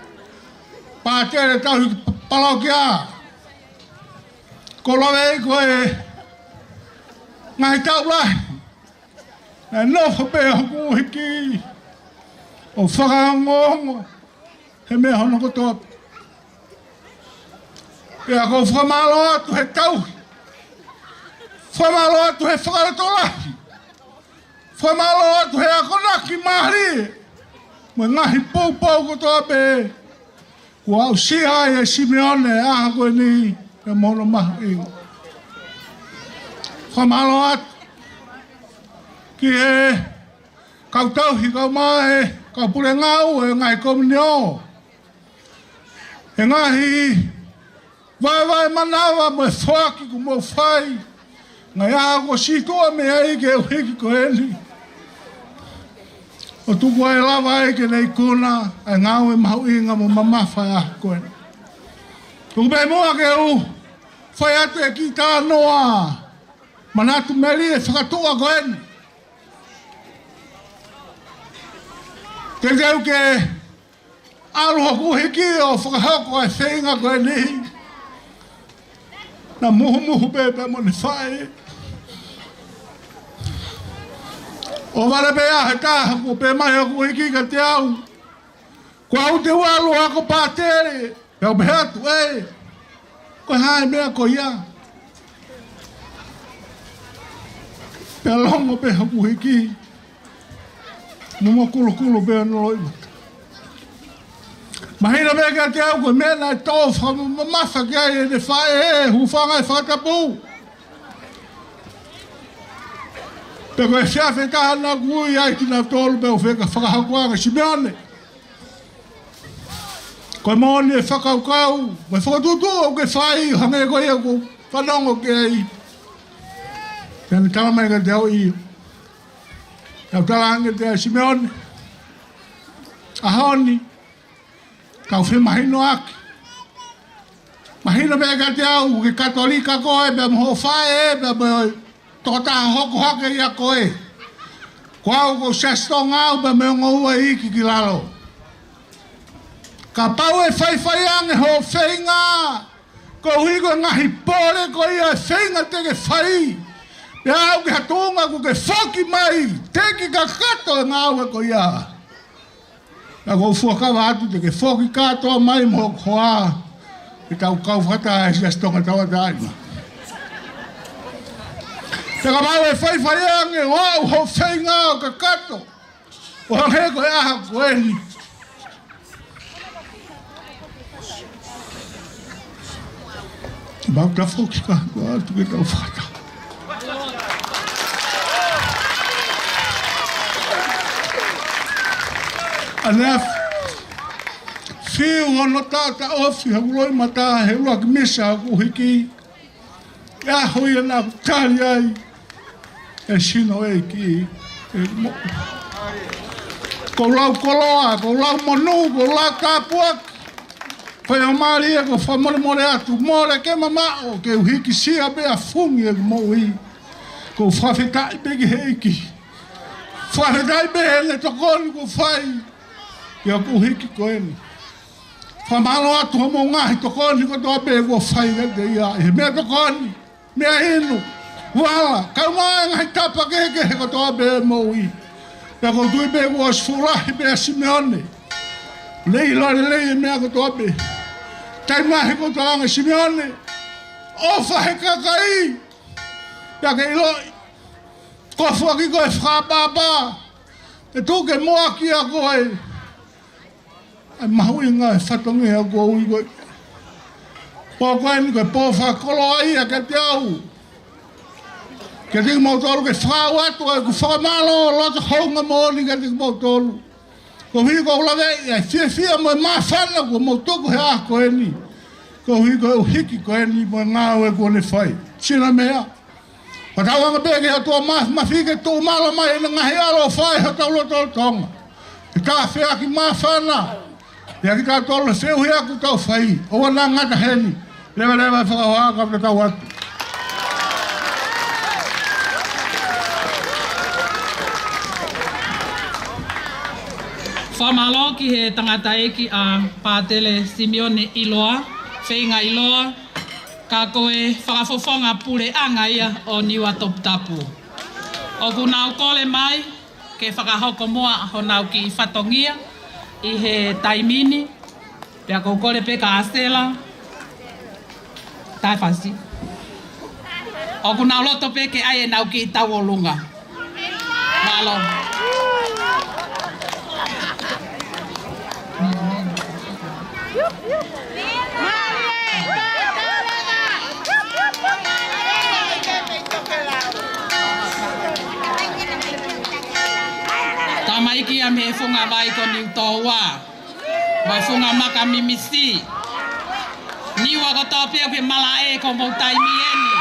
Pātele Tauhi Palokia. ʻOku ou laveʻi ko e ngaahi taʻu lahi naʻe nofo pē hoku ʻuhiki ʻo fakaongoongo he meʻa hono kotoa. Pea ʻoku ou fakamālō atu he tauhi, fakamālō atu he fakalotolahi, fakamālō atu he akonaki mālie mo e ngaahi poupou kotoa pē kuo aʻusia ai ʻe Simione ʻa e ʻaho ko eni pea mo hono mahuʻinga. Fakamālō atu ki he kau tauhi, kae ʻumaʻā e kau pule ngāue ʻo e ngaahi komiunitī, he ngaahi vaevae manava mo e foaki kuo mou fai, ngaahi ʻaho kuo situʻa mei ai ki he ʻuhiki ko eni, ʻo tuku ai lava ai ke ne ikuna ʻa e ngāue mahuʻinga mo mamafa ʻa e ʻaho ko eni. Tuku pē muʻa ke u fai atu e kiʻi talanoa manatu melie fakatuʻa ko eni. Teuteu ke ʻalu hoku ʻuhiki ʻo fakahoko e feinga ko eni, naʻa muhumuhu pē pea mo ʻene faʻē. ʻO vale pē ʻa e taha kuo pehē mai hoku ʻuhiki kiate au, kuo u te u ʻalu ʻa ko Pātele. Pea u pehē atu, ʻe, ko e hā e meʻa ko ia? Pea longo pē hoku hiki, mo mo kulokula pē hono loʻimata. Mahino pē kiate au ko e meʻa naʻe tō fakamamafa ki ai ʻene faʻē, hūfanga he fakatapu. Pea ko e efiafi ʻe taha naʻa ku ui ai kinautolu pea u fekau fakahoko ange, Simeone, ko e moʻoni e fakakaukau mo e fokotuʻutuʻu ʻoku ke fai, hangē ko ia ʻoku ou fanongo ki ai. Pea ne tala mai kiate au, ʻio. Tau tala ange kiate au, Simeone, ʻaho ni, tau femahinoʻaki. Mahino pē kiate au, ke Katolika koe, pea mo hoʻo faʻē, pea mo e tokotaha hoko hake ia koe. Ko au ko e Siasi Tonga au, pea mo e ongo ua iiki ki lalo. Kapau ʻe faifai ange hoʻo feinga, koeʻuhi ko e ngaahi pole ko ia ʻe feinga te ke fai, pea aʻu ki ha tuʻunga kuo ke foki mai, teʻeki kakato e ngāue ko ia. Naʻa ku fuakava atu te ke foki kātoa mai mo hoku hoa, ke tau kau fakataha he Siasi Tonga Tauʻatāina. Pea kapau ʻe faifai ange ʻo aʻu hoʻo feinga ʻo kakato, ʻo hangē ko e ʻaho ko eni, mau ta foki kātoa atu ke tau fakataha. ʻAneafi, fiu hono taʻataʻofi hoku loʻimata he ʻuluaki misa hoku hiki. He ʻaho ia naʻa ku tali ai e sino ʻeiki, ʻeku moʻui. Ko e lau koloa, ko e lau monū, ko e lau tāpuaki. Ko e ʻomai ia, ko e fakamolemole atu, mole ke mamaʻo, ke u hikisia pea fungi ʻeku moʻui. Ko e fakafetaʻi pē ki he ʻEiki. Fakafetaʻi pē heʻene tokoni kuo fai ki hoku hiki ko eni. Fakamālō atu hoʻomou ngaahi tokoni kotoa pē kuo fai kiate ia, ʻi he meʻatokoni, meʻainu, vala, kae ʻumaʻā e ngaahi tapa kehekehe kotoa pē ʻo e moʻui. Pea ʻoku ou tui pē kuo ʻosi fuʻu lahi pē ʻa Simeone. Lelei, lelei e meʻa kotoa pē. Taimi lahi ʻoku ou tala ange, Simeone, ʻofa he kakai, pea ke ʻiloʻi, ko e foaki ko e fakaʻapaʻapa, ʻe tuku ke muʻaki ʻa koe. ʻA e mahuʻinga e fatongia ʻoku ou ui ko ē. Pō ko eni ko e pō fakakoloa ia kiate au. Kiate kimoutolu, ke fakaaʻu atu ʻeku fakamālō loto houngaʻia moʻoni kiate kimoutolu. Koeʻuhi ko e ʻuhinga ia e fiefia mo e māfana kuo mou tuku he ʻaho ko eni. Koeʻuhi ko e hiki ko eni mo e ngāue kuo ne fai. Sino meʻa. Fakatauange pē ki he ʻOtua Māfimafi ke tuʻu mālō mai ʻene ngaahi ʻaloʻofa ʻi hotau lotolotonga. Ke tau feʻaki māfana. Pea kitautolu he fehuʻi ʻoku tau fai. ʻOua naʻa ngata heni. Leveleva e fakahoha, ka u tatau atu. Fakamālō ki he tangataʻeiki ʻa Pātele Simione ʻIloa, Feinga ʻIloa, ka ko e fakafofonga puleʻanga ia ʻo Niua Toputapu. ʻOku nau kole mai ke fakahoko muʻa honau kiʻi fatongia ʻi he taimi ni, pea ʻoku ou kole pē kia ʻAsela, Taifasi. ʻOku nau loto pē ke ʻai ʻenau kiʻi tauʻolunga. Mālō. Tamaiki ia mei he funga vai ko Niutōua, mo e funga maka mimisi. Niua kotoa pē ʻoku ke malaʻe, ko hoʻomou taimi eni.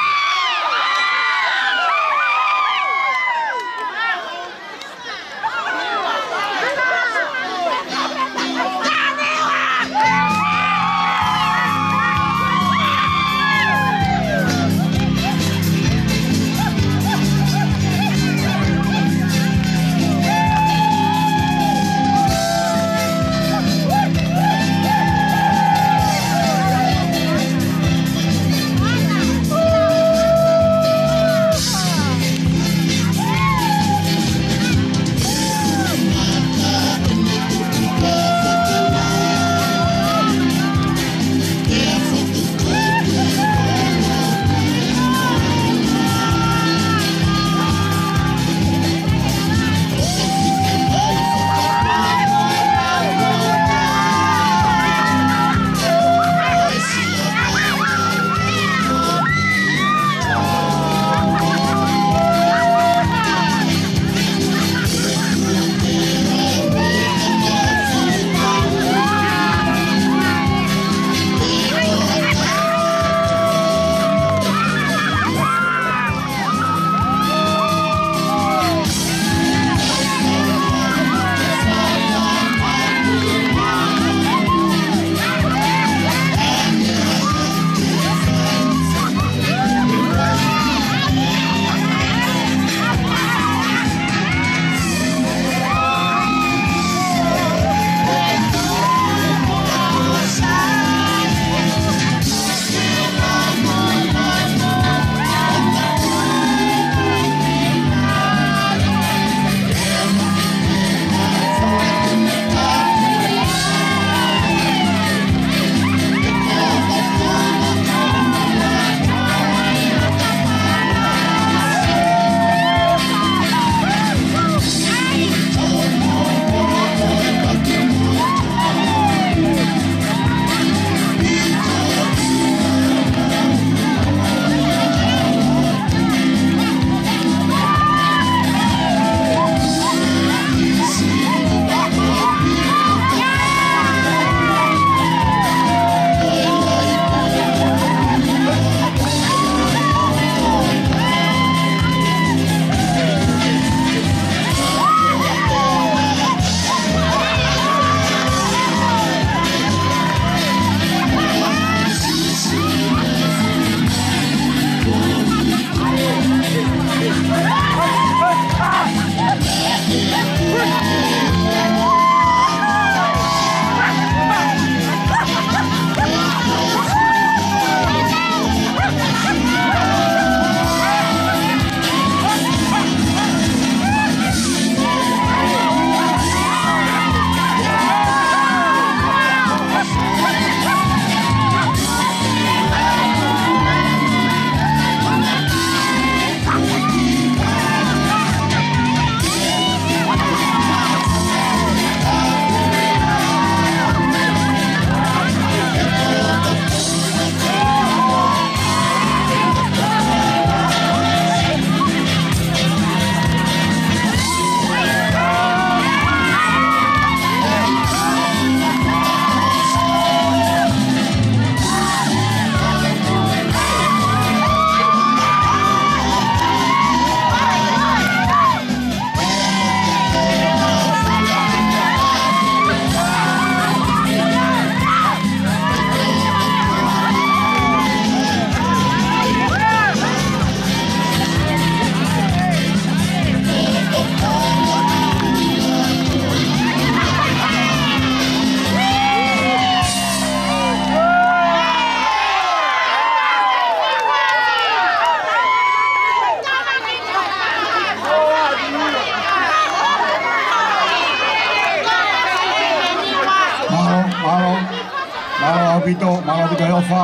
ʻIto, mālō ʻaupito e ʻofa.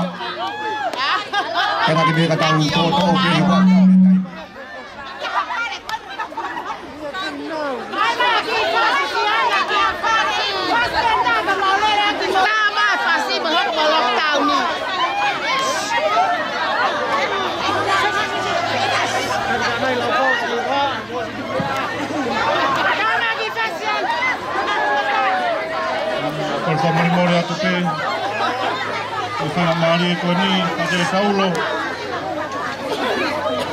Pea kiʻi pē ka tau tōtō pē ua. Kole fakamolemole atu pē. ʻI he faingamālie ko eni, Pātele Saulo.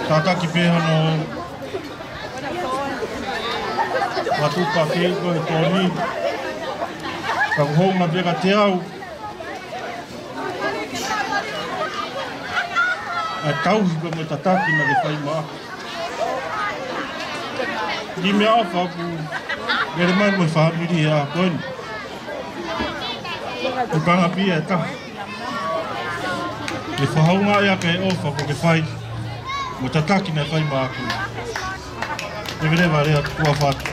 Tataki pē hono vatupa ke ko e toni. Ka ko hounga pē ka te au. ʻA e tauhi ko e mo e tataki naʻa ke fai maʻaku. Kiʻi meʻaʻofa ʻoku lele mai mo e fāmili ʻa ko eni. Ko e panga pia e taha. ʻE fakahounga ia ke ʻofa ko ke fai. Mo e tataki naʻe fai maʻaku. Leveleva lea kuo fatu.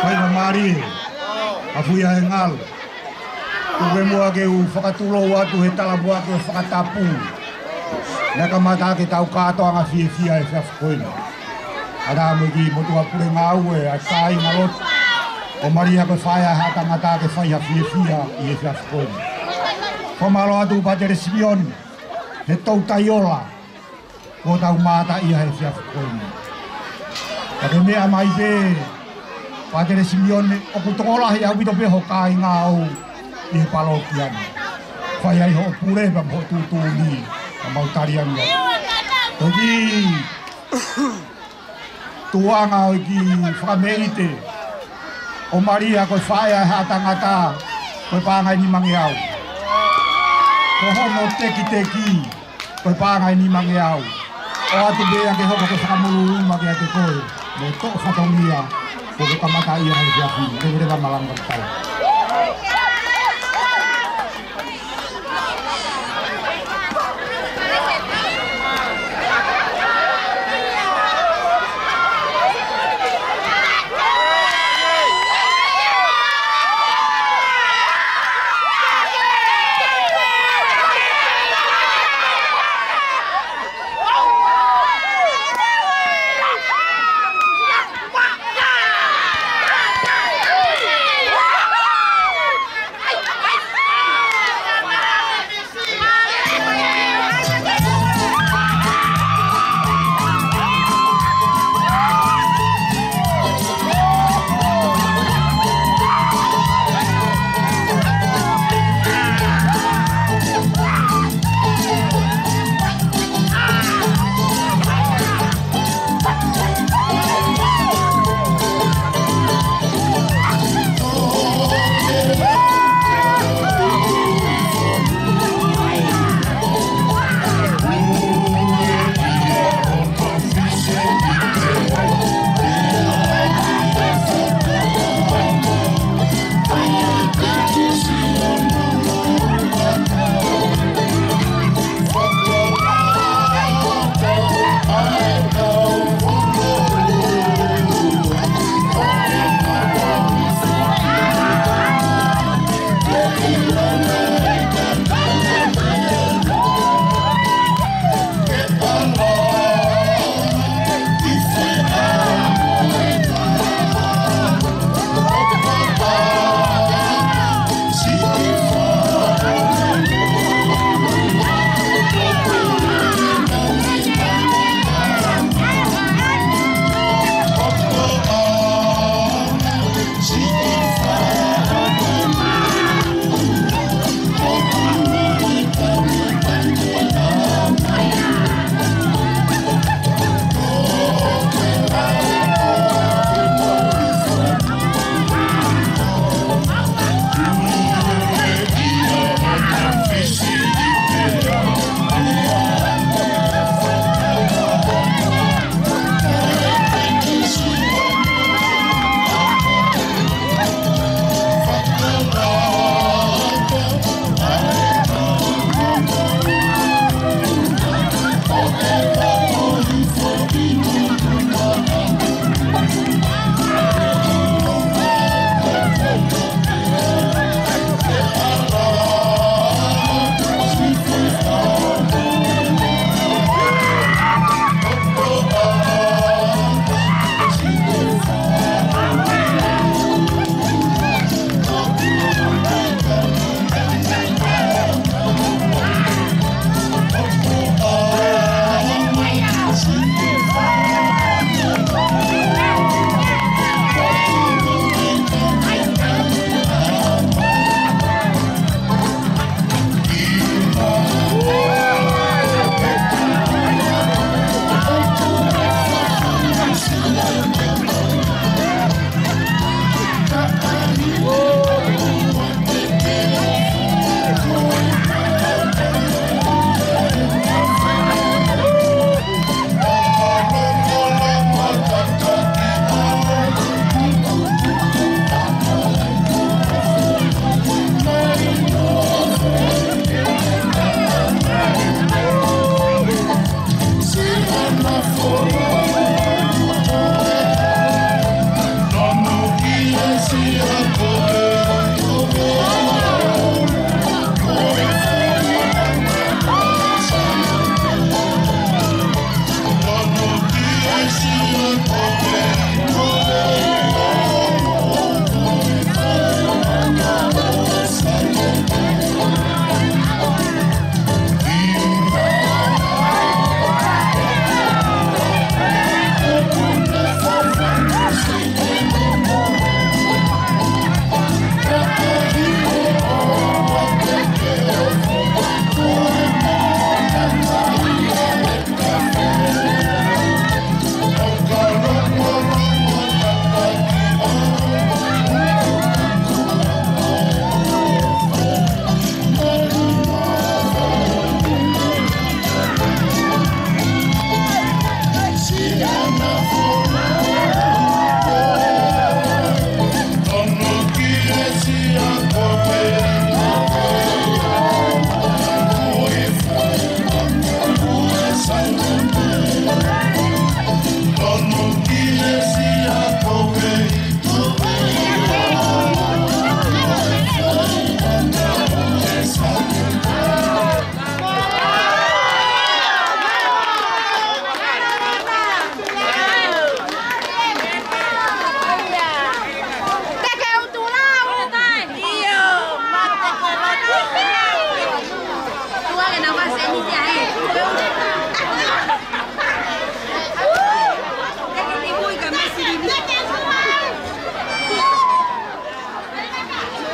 Faingamālie, ʻa Fuiaengalu. Tuku muʻa ke u fakatulou atu he talapuaki ʻo e fakatapu. Naʻe kamata ke tau kātoanga fiefia he efiafi ko eni. ʻA ia mo e kiʻi motuʻa pule ngāue ʻa e kāinga lotu. ʻO Malia ko e faʻē ʻa haʻa tangata ke fai ha fiefia ʻi he efiafi ko eni. Fakamālō atu Pātele Simione, he toutai ola. Kuo tau mātā ia he efiafi ko eni. Ka ke meʻa mai pē, Pātele Simione, ʻoku tokolahi ʻaupito pē ho kāinga ʻoʻou ʻi he palōkia ni. Fai ai hoʻo pule pea mo hoʻo tuʻutuʻuni, ka mau tali ange. Ko e kiʻi tuʻuʻanga ʻo e kiʻi fakameʻite. ʻO Malia ko e faʻē ʻa haʻa tangata, ko e paʻanga ʻe nimangeau. Ko hono tekiteki, ko e paʻanga ʻe nimangeau. ʻOatu pē ia ke hoko ko e fakamolū uma kiate koe, mo e toʻo fatongia, kuo ke kamata ia he efiafi ni, leveleva malanga tau.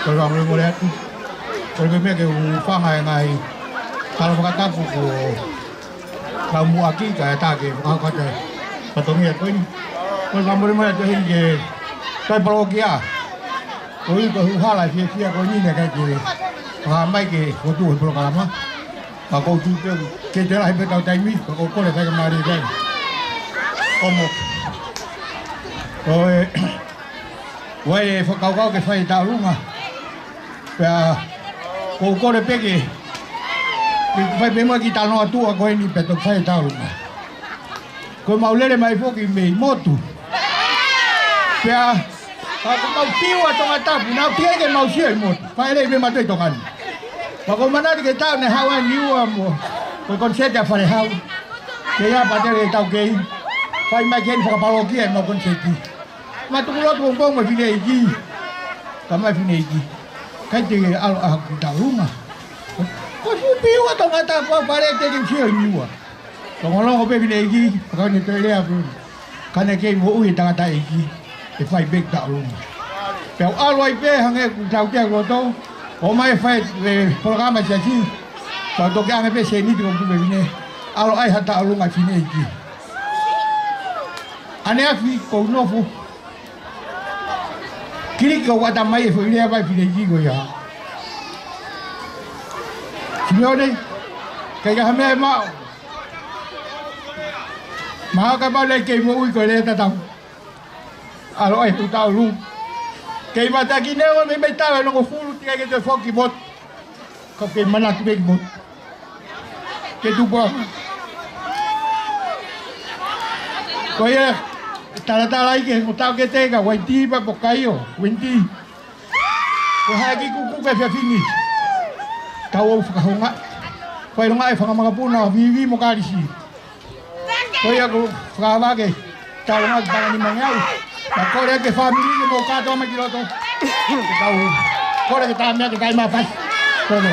Ko e fakamolemole atu. Ko e meʻa ke u hūfanga he ngaahi tala fakatapu kuo tau muʻaki kae ʻatā ke fakahoko atu e fatongia ko eni. Ko e fakamolemole atu heni ki he kau palokia. Ko ia ko e hala fiefia ko eni naʻe ʻikai ke fakahā mai ke fotu he polokalama. Ka ʻoku ou tui pē ke te lahi pē tau taimi, ka ʻoku ou kole faingamālie pē. ʻOmo. Ko e, ʻoua ʻe fakakaukau ke fai taʻolunga. Pea, ʻoku ou kole pē ke, ke fai pē mo e kiʻi talanoa tuʻa ko eni pea toki fai taʻolunga. Ko ʻemau lele mai foki mei motu. Pea, ka ʻoku mau piu ʻa Tongatapu, naʻa ʻoku ʻikai ke mau sio ʻi motu. Fai lelei pē mautolu ʻi Tonga ni. Pea ʻoku ou manatu ki he taʻu naʻe haʻu ai Niua mo, ko e koniseti ʻa Falehau. Ke ia pate le tau kei. Fai mai ke ni fakapalokia ʻemau koniseti. Matuku lotu pongipongi mo e fineʻeiki. Ka mai fineʻeiki. ʻIkai te ke ʻalu ʻaho ki taʻolunga. Ko e fuʻu piu ʻa Tongatapu pea pale te ke sio ʻi Niua. Longolongo pē fineʻeiki, pea ka ne toe lea pē. Ka ne kei moʻui e tangataʻeiki, ʻe fai pē taʻolunga. Pea u ʻalu ai pē hangē ʻoku tautea kuo tau, ʻomai fai e polokalama siasi, pea u toki ʻange pē sēniti ko e tupe fine, ʻalu ai ha taʻolunga fineʻeiki. ʻAneafi ʻoku ou nofo, kiliki ʻo ʻata mai e foʻi lea mai fineʻeiki ko ia. Simeone, ʻikai ke ʻi ai ha meʻa ʻe maʻu. Mahalo kapau naʻe kei moʻui ko e lea tatau. ʻAlu ai ʻo taʻolunga. Kei mātaki neongo e meimei taʻu ʻe hongofulu teʻeki ai ke toe foki ki motu. Ka kei manatu pē ki motu. Ke tupu ai. Ko ia, talatala ai ke mo tau ke teka, Waiti pea mo Kaio, Waiti. Ko hai ki kuku ke fefini. Tau ō fakahounga. Ko e longa e fanga makapuna, Vivi mo Kalisi. Ko ia ko fakavake. Tau ngā ki pangani mangeau. Ka kole ke fāmili ke mou kātoa mai ki loto. Tau kole ke tā meʻa ke kai mafai. Kono.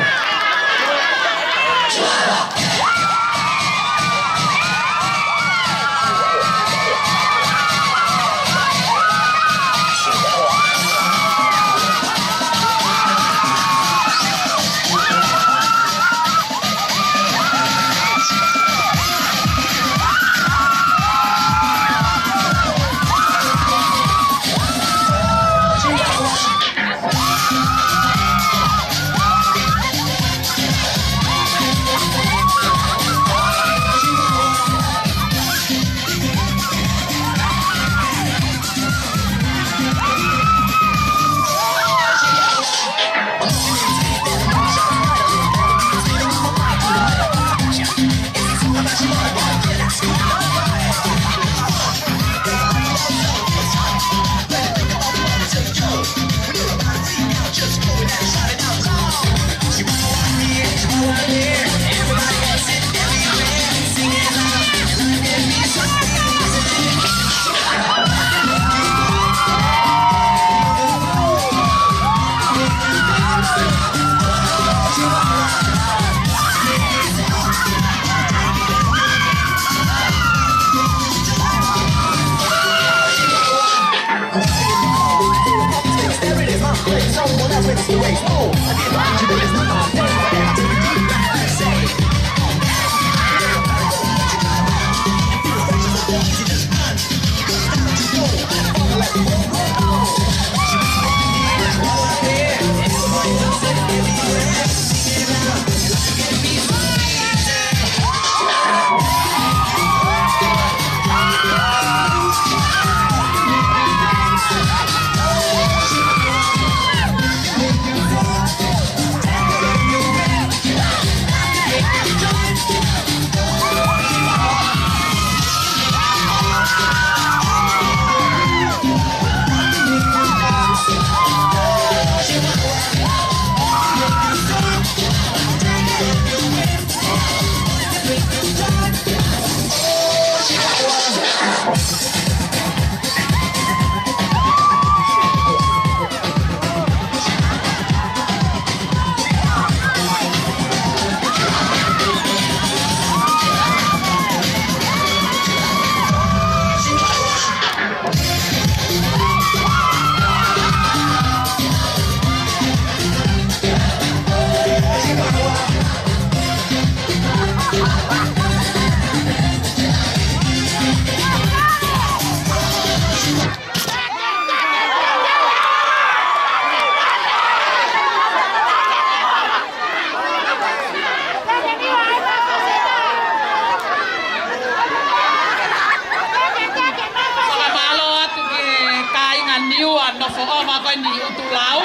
ʻOfa ko eni ʻUtulau.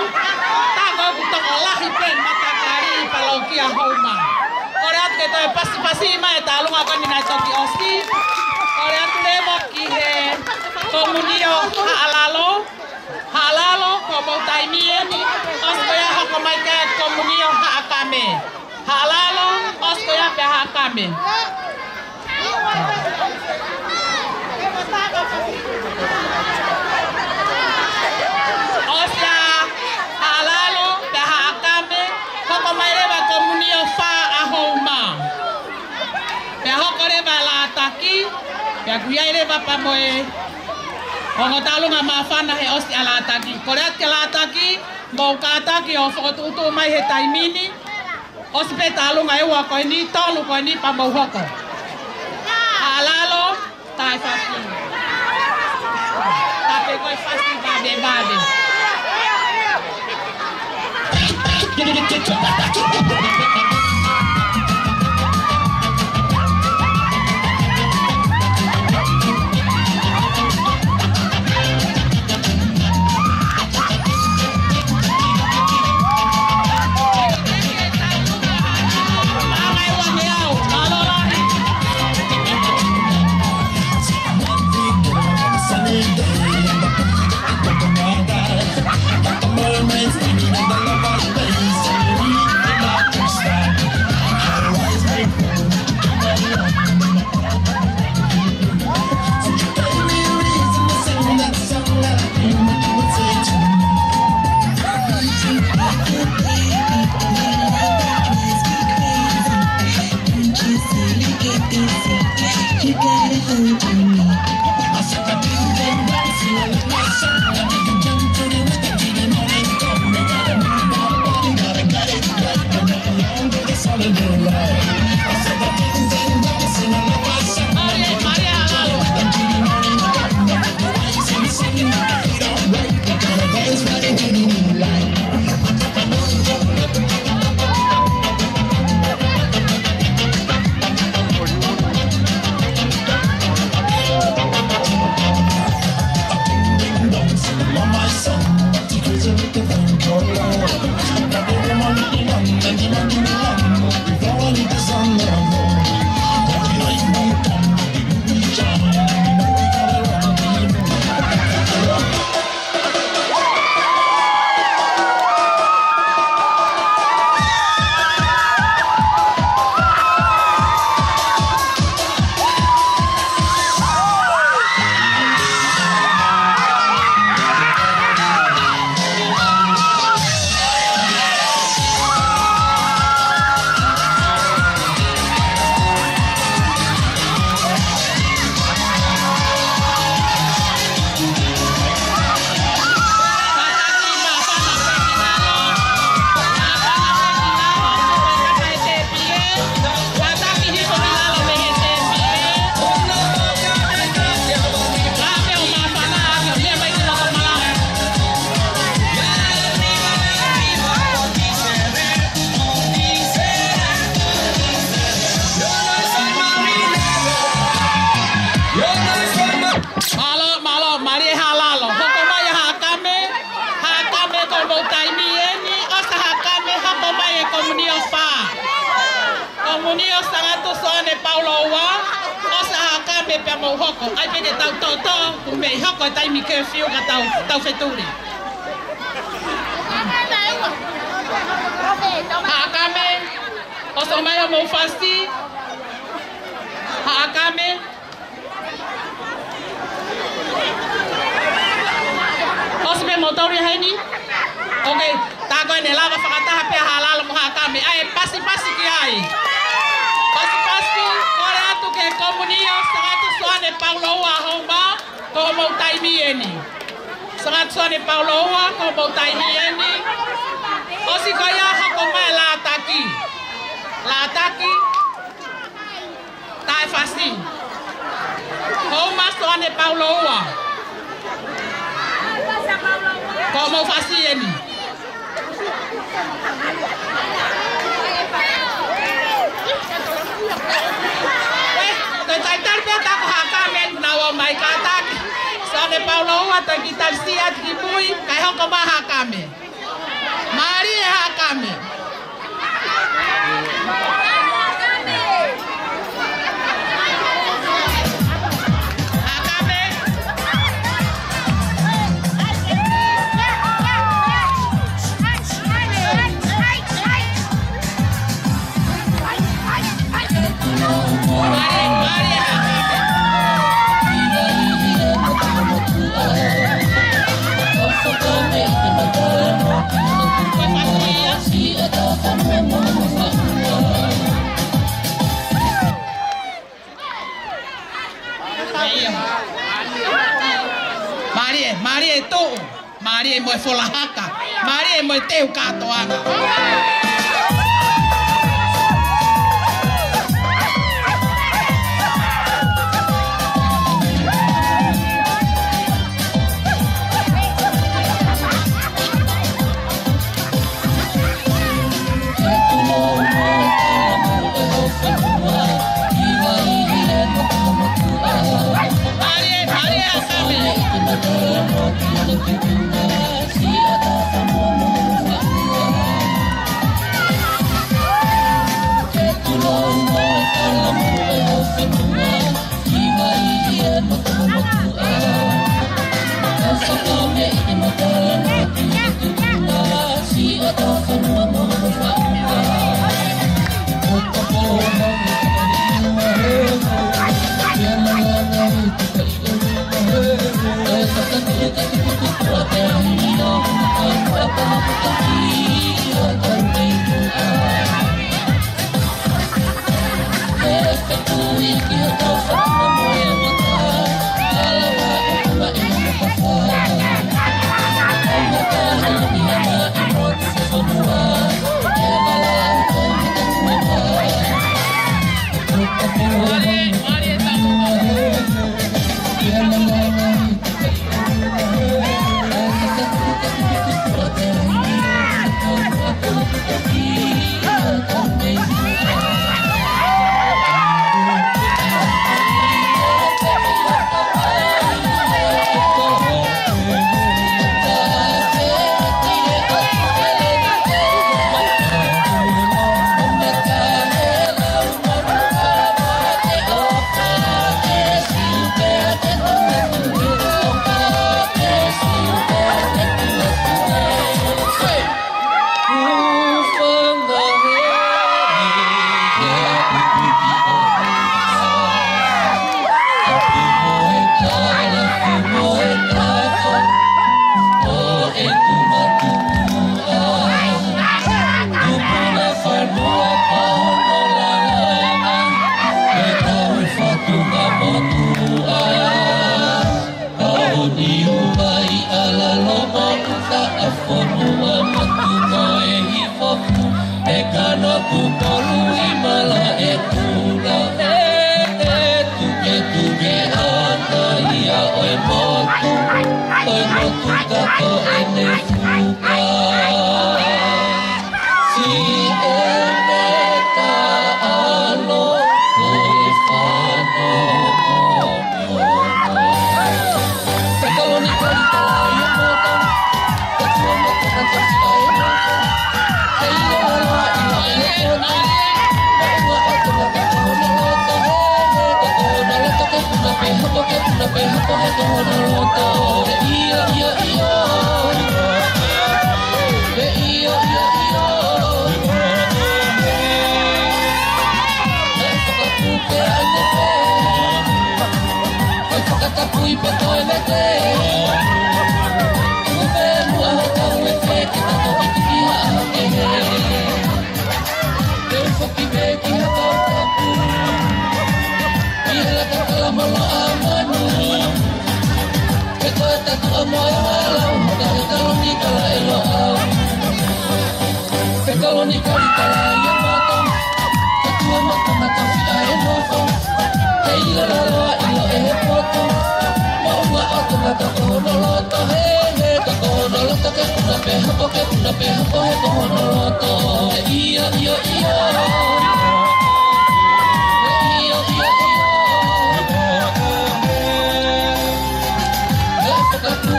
Tā ko ē ʻoku tokolahi pē matakali palokia Houma. Kole atu ke toe pasipasi mai e tālunga ko eni naʻe toki ʻosi. Kole atu leva ki he komunio Haʻalalo. Haʻalalo, ko hoʻomou taimi eni. ʻOsi ko ia hoko mai ki he komunio Haʻakame. Haʻalalo, ʻosi ko ia pea Haʻakame. ʻOsi ia Haʻalalo pea Haʻakame, hoko mai leva komunio fā ʻa Houma. Pea hoko leva Lātaki, pea ʻoku ʻi ai leva pea mo e ongo tālunga māfana he ʻosi ʻa Lātaki. Kole atu kia Lātaki, mou kātaki ʻo fokotuʻutuʻu mai he taimi ni. ʻOsi pē tālunga ʻe ua ko eni, tolu ko eni pea mou hoko. Haʻalalo, taʻefasi. Tape ko e fasi vavevave. Mālō, mālō, mālie Haʻalalo. Hoko mai ʻa Haʻakame, Haʻakame ko hoʻomou taimi eni, ʻosi ʻa Haʻakame, hoko mai e komunio fā. Komunio Sangatu Soane Paulo ua, ʻosi ʻa Haʻakame pea mou hoko. ʻAi pē ke tau toto, kuo mei hoko e taimi curfew ka tau, tau fetuli. Haʻakame, ʻosi mai hoʻomou fasi, Haʻakame. ʻOsi pē moutolu ia heni? ʻOkei, tā ko eni lava fakataha pē ʻa Haʻalalo mo Haʻakame. ʻAi, pasipasi ki ai. Pasipasi, kole atu ki he komunio Sangatu Soane Paulo ua Houma, ko hoʻomou taimi eni. Sangatu Soane Paulo ua, ko hoʻomou taimi eni. ʻOsi ko ia hoko mai Lātaki. Lātaki. Taʻefasi. Houma Soane Paulo ua. Ko hoʻomou fasi eni. Ē, toe talitali pē ʻa Haʻakame eni naʻa ō mai, kātaki. Soane Pau Loua, toe kiʻi tali siʻi atu ki mui, kae hoko mai Haʻa Kame. Mālie Haʻa Kame. Haʻa Kame. Mālie, mālie tuʻu. Mālie mo e fola haka. Mālie mo e teu kātoanga.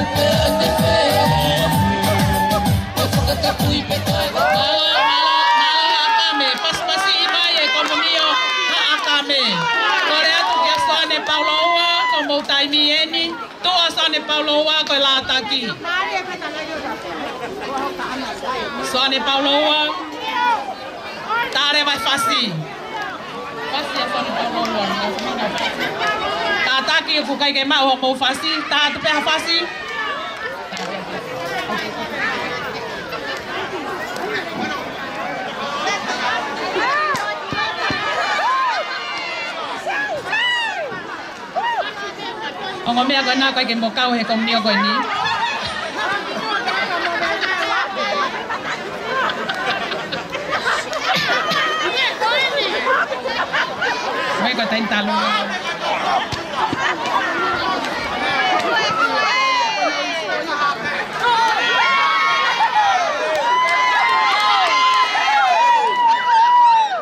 Mālō, mālō, mālō ʻAkame, pasipasi mai e komunio ʻa ʻAkame. Kole atu kia Soane Pauloua, ko hoʻomou taimi eni. Tuʻa Soane Pauloua ko e lātaki. Soane Pauloua. Tale mai fasi. Fasi ʻa Soane Pauloua. Kātaki ʻoku ʻikai ke maʻu hoʻomou fasi. Tā atu pē ha fasi. Ongo meʻa ko ena ʻoku ʻikai ke mou kau he komunio ko eni. Mai ko e taimi talu.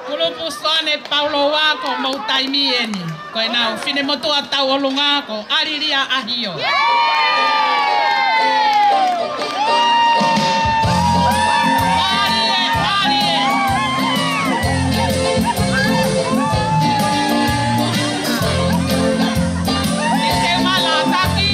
Kulupu Soane Pauloua ko hoʻomou taimi eni. Ko ʻenau finemotuʻa tauʻolunga ko ʻAlilia ʻAhio. ʻAlie, ʻalie. Te u mālō taki.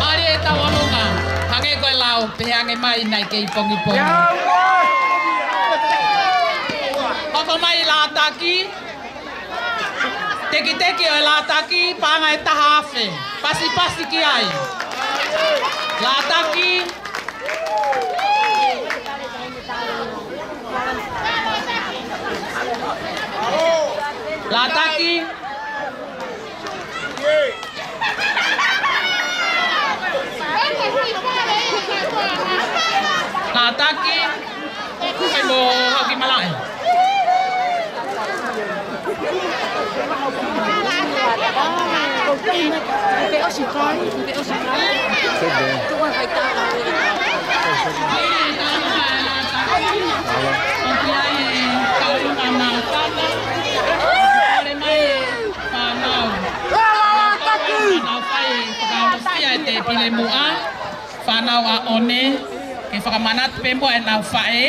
ʻAlie tauʻolunga, hangē ko e lau, pehē ange mai naʻe kei pongipongi. Hoko mai lātaki, tekiteki ʻo e lātaki, paʻanga ʻe taha afe, pasipasi ki ai. Lātaki, lātaki. Lātaki. Kai mo haki malaʻe. Fānau ʻa ʻOne, ke fakamanatu pē muʻa ʻenau faʻē,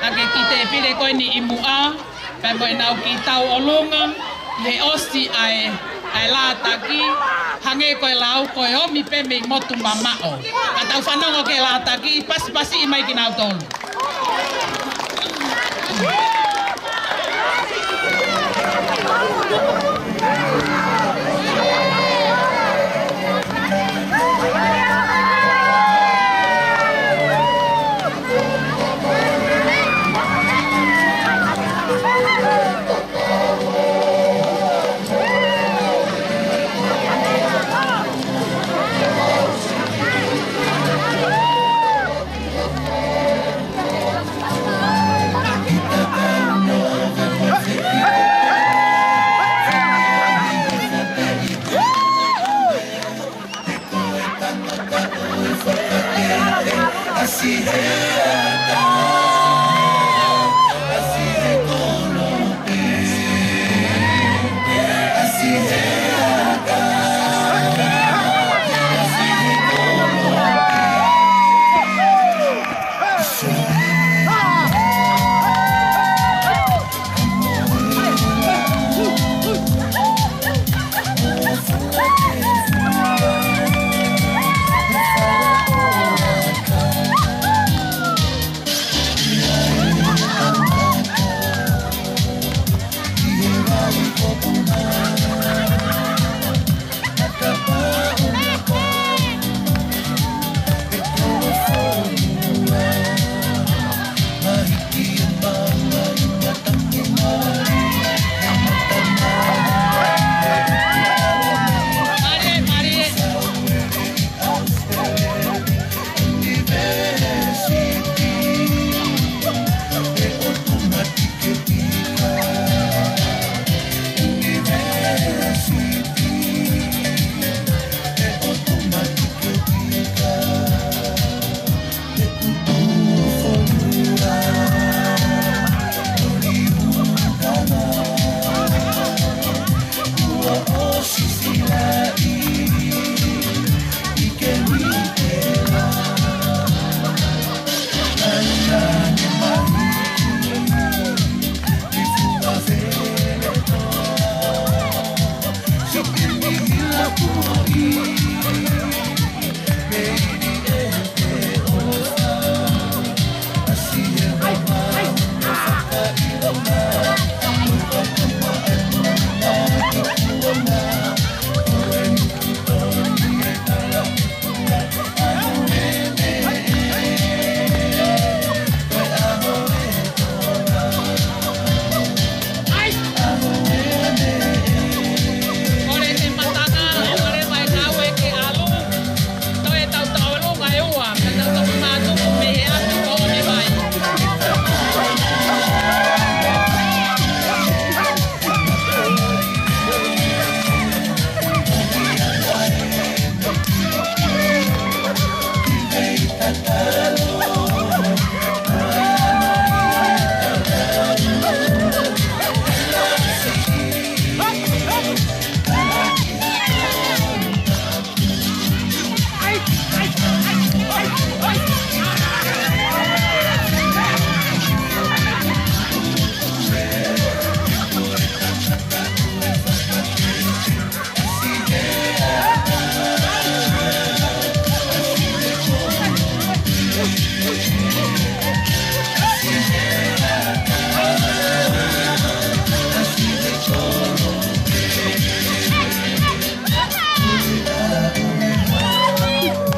ʻa e kiʻi tēpile ko eni ʻi muʻa, pea mo ʻenau kiʻi tauʻolunga, he ʻosi ʻa e, ʻa e lātaki, hangē ko e lau ko e ʻomi pē mei motu mamaʻo. Ka tau fanongo ki he lātaki, pasipasiʻi mai kinautolu.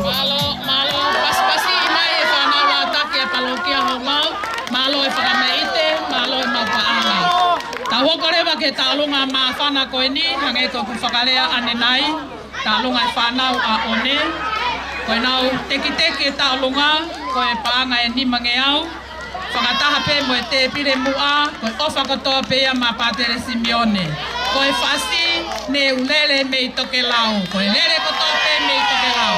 Mālō, mālō, pasipasi mai e fānau lātaki e palokia Houmau. Mālō e fakameʻite, mālō e mau paʻanga. Tau hoko leva ki he tauʻolunga māfana ko eni, hangē ko ʻeku fakalea ʻanenai, tauʻolunga e fānau ʻa ʻOne. Ko ʻenau tekiteki e tauʻolunga, ko e paʻanga ʻe nimangeau. Fakataha pē mo e tēpile muʻa, ko e ʻofa kotoa pē ia maʻa Pātele Simione. Ko e fasi ne u lele mei tokelau. Ko e lele kotoa pē mei tokelau.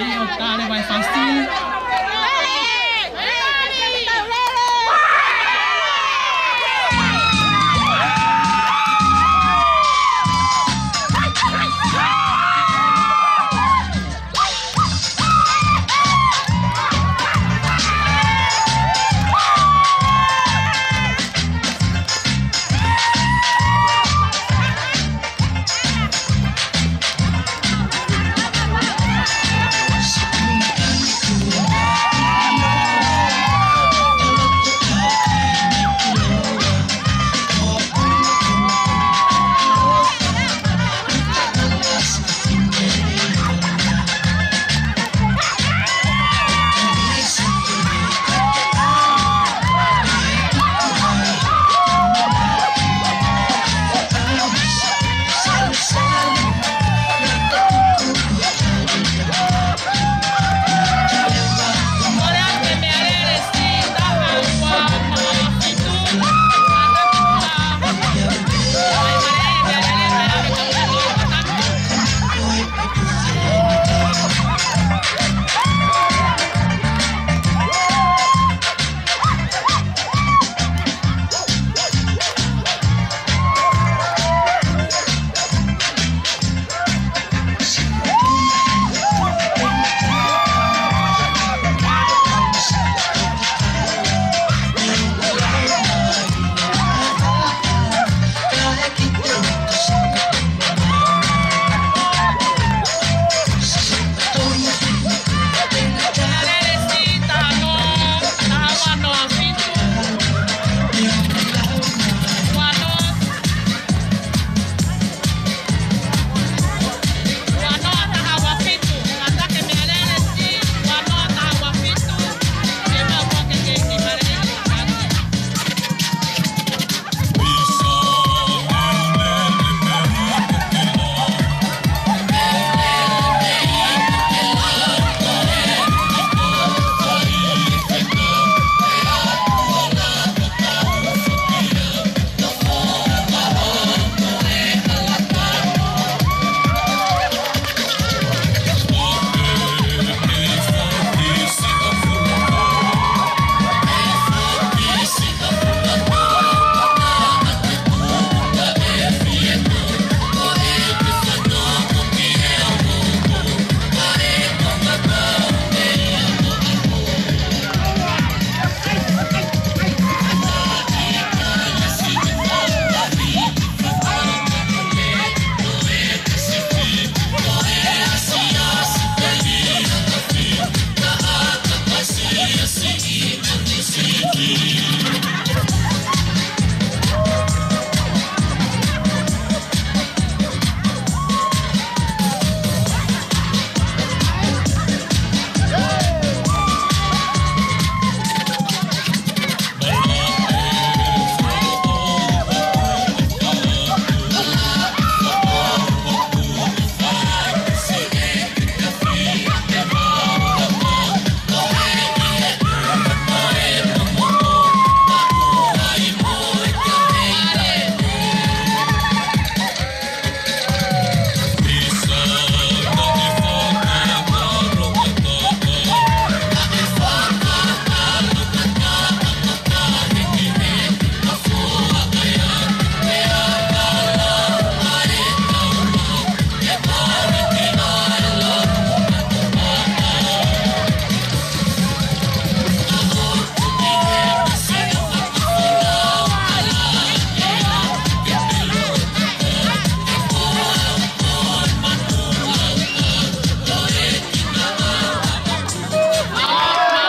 ʻIo, tale mai fasi.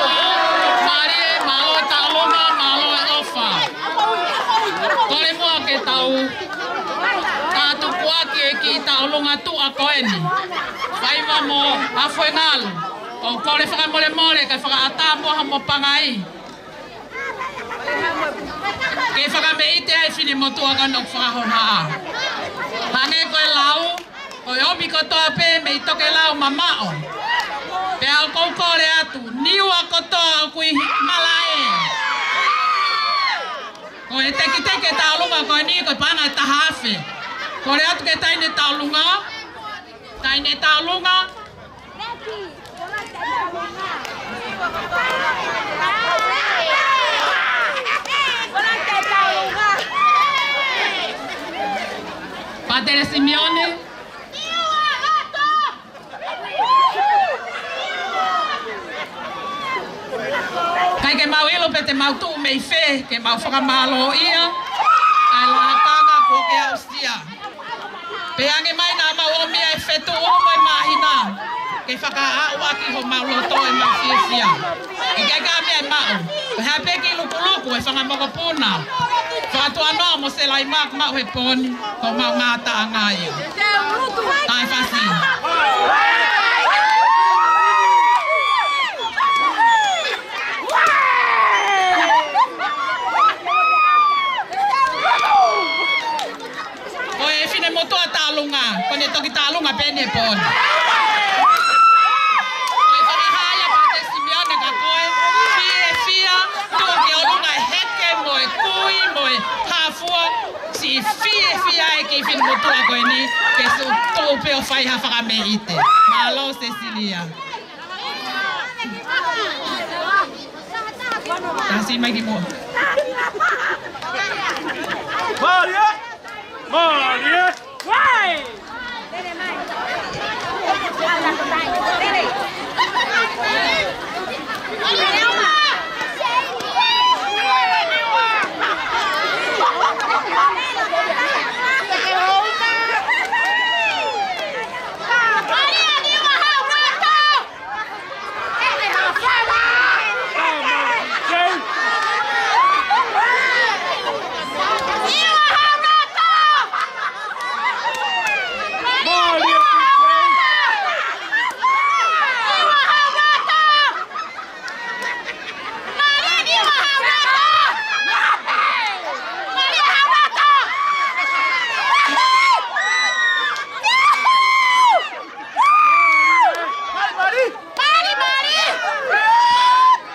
Mālie, mālō e tauʻolunga, mālō e ʻofa. Kole muʻa ke tau tātupuaki e kiʻi tauʻolunga tuʻa ko eni. Faiva mo Afuengalu. ʻOku ou kole fakamolemole kae fakaʻatā muʻa hoʻomo pangai ke fakameʻite ai e finemotuʻa ko eni ʻoku fakahohaʻa. Hangē ko e lau, ko e ʻomi kotoa pē mei tokelau mamaʻo. Pea ʻoku ou kole atu, Niua kotoa ʻoku ʻi malaʻe. Ko e tekiteki e tauʻolunga ko eni ko e paʻanga ʻe taha afe. Kole atu ki he taʻahine tauʻolunga. Taʻahine tauʻolunga. Pātele Simione. ʻIkai ke mau ʻilo pe te mau tuʻu mei fē ke mau fakamālōʻia ʻa e lakanga kuo ke aʻusia. Pea hangē mai naʻa mau ʻomai e fetuʻu mo e māhina ke fakaʻauʻaki homau loto ʻemau fiefia. ʻIkai ke ʻi ai ha meʻa ʻe maʻu. Ko e hā pē kiʻi lukuluku e fanga mokopuna. Fakatuʻa noa mo Selaima ʻoku maʻu he pō ni, ko homau ngataʻanga ia. Taʻefasi. Ko e finemotuʻa tauʻolunga, ko ʻene toki tauʻolunga pē ʻeni he pō ni. Ko e fakahā ia Pātele Simione kia koe, fiefia, tuʻu ki ʻolunga e heke mo e kui mo e hā fua, siʻi fiefia e kiʻi finemotuʻa ko eni, ke su tuʻu pē ʻo fai ha fakameʻite. Mālō Sesilia. Tasi mai ki muʻa. Mālie! Mālie! Mālie, mālie. Mālie, mālie.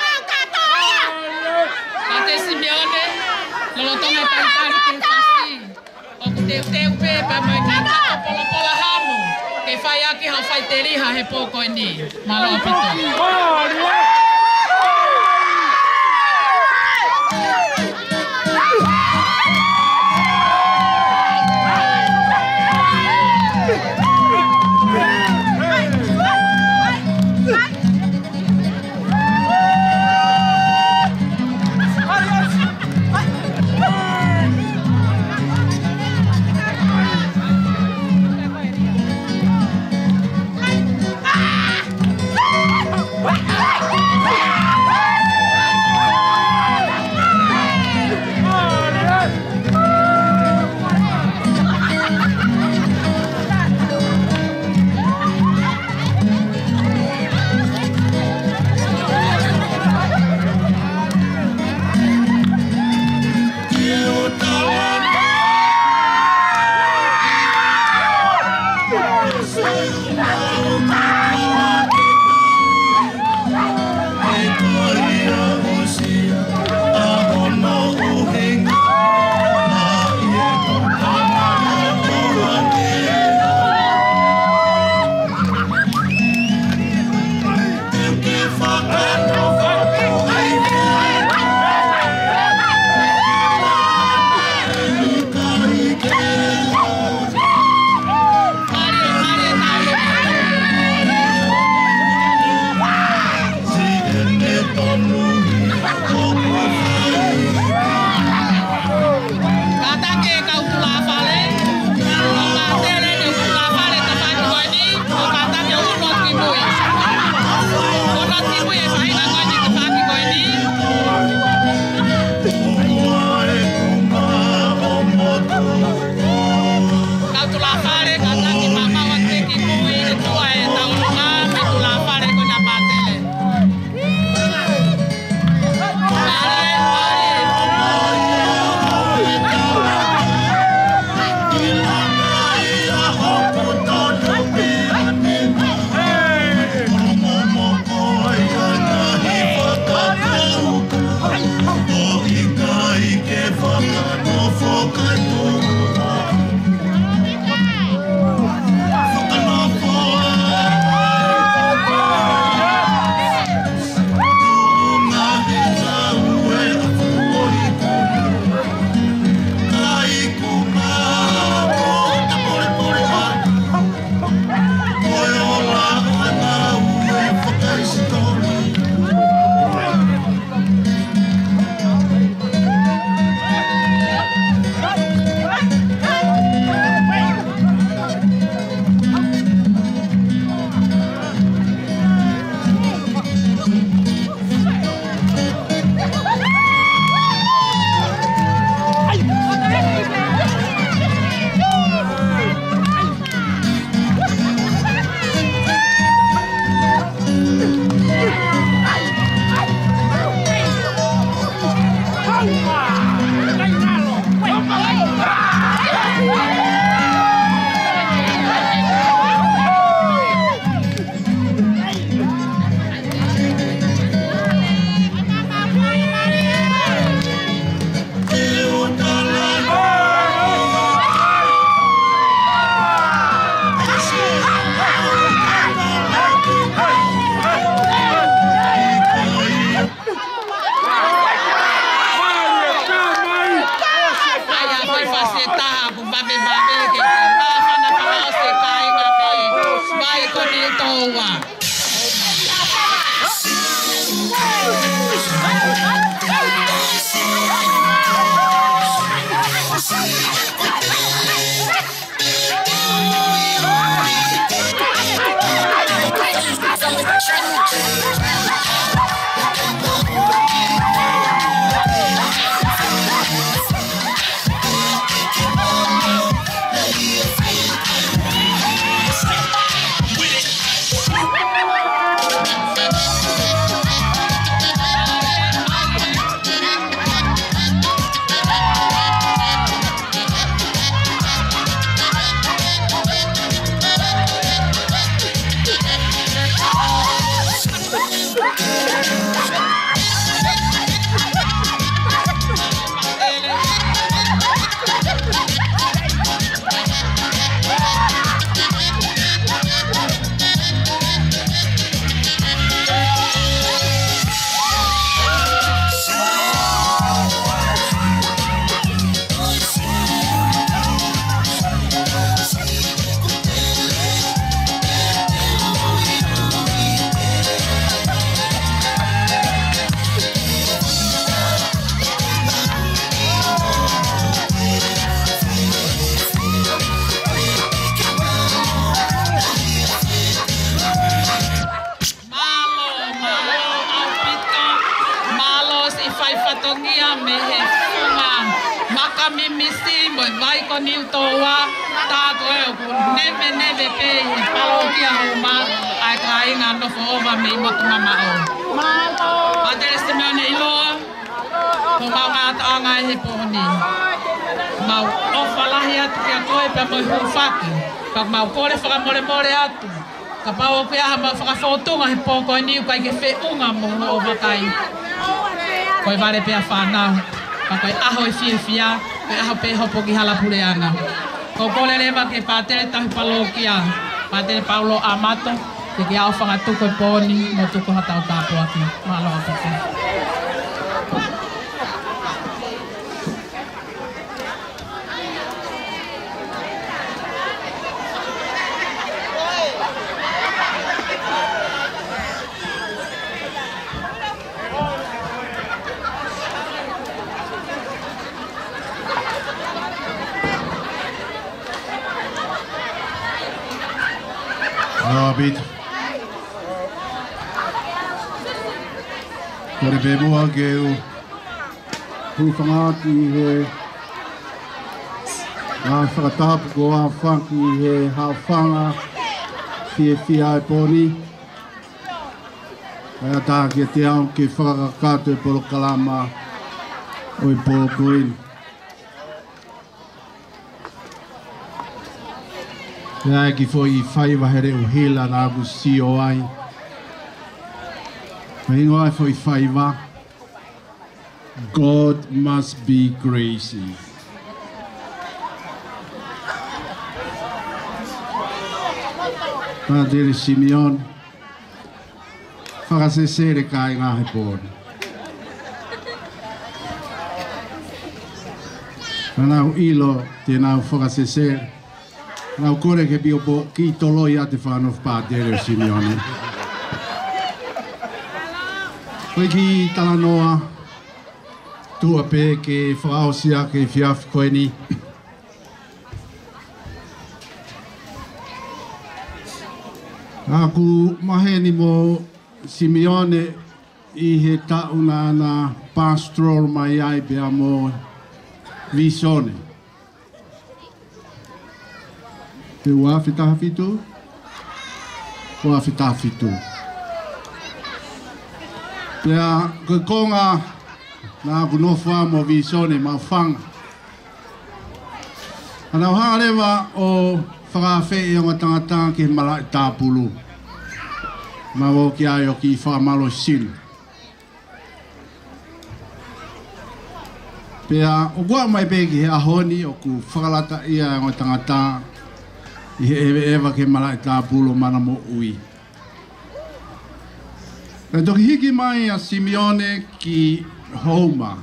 Mākatoa ia. Pātele Simione, lolotonga e talitali ki he fasi, ʻoku teuteu pē pea mo e ngataʻanga polopola hamu ke fai ʻaki haʻo faiteliha he pō ko eni. Mālō ʻaupito. ʻA e fatongia mei he funga Makamimisi mo e vai ko Niutōua, tā ko ē ʻoku neveneve pē ʻi he palokia Houma ʻa e kāinga nofo ʻova mei Motu Mamaʻo. Pātele Simeone ʻiloa, ko homau ngataʻanga ʻi he pō ni. Mau ʻofa lahi atu kia koe pea mo e hūfaki, pea mau kole fakamolemole atu kapau ʻoku ʻi ai haʻamau fakafōtunga he pō ko eni ʻoku ʻikai ke feʻunga mo hoʻo vakai. Ko e vale pē ʻa e fānau, ka ko e ʻaho ʻo e fiefia, ko e ʻaho pē hopo ki hala puleʻanga. Ko e kole leva ki he pātele tauhi palokia, Pātele Paulo Amato, ke ke ʻaofangatuku e pō ni mo tuku haʻatau tāpuaki. Mālō ʻaupito. Mālō ʻaupito. Kole pē muʻa ke u hūfanga atu ʻi he ngaahi fakatapu kuo ʻoange ʻi he haʻofanga fiefia ʻo e pō ni. Kae ʻatā kiate au ke fakakakato e polokalama ʻo e pō ko eni. ʻI ai e kiʻi foʻi faiva hele ʻuhila naʻa ku sio ai. Ko e hingoa e foʻi faiva, God must be crazy. Pātele Simeone, fakasesele kāinga he pō ni. Naʻa nau ʻilo te nau fakasesele. Naʻa nau kole ke pio pō ki toloi ʻa e fakanofo Pātele ʻo Simeone. Ko e kiʻi talanoa tuʻa pē ke fakaʻosi ʻaki e efiafi ko eni. Naʻa ku maheni mo Simeone ʻi he taʻu naʻa na pastoral mai ai pea mo Visone. Pea ua afe taha fitu? Ua afe taha fitu. Pea ko e konga naʻa ku nofo ai mo Visone Maʻufanga. Naʻa nau hanga leva ʻo fakaafeʻi e ongo tangata ki he malaʻe tāpulu. Naʻa nau ō ki ai ʻo kiʻi fakamālohisino. Pea ʻoku aʻu mai pē ki he ʻaho ni ʻoku fakalataʻia e ongo tangata ʻi he ʻeveʻeva ki he malaʻe tāpulu ʻo mana moʻui. Naʻe toki hiki mai ʻa Simeone ki Houma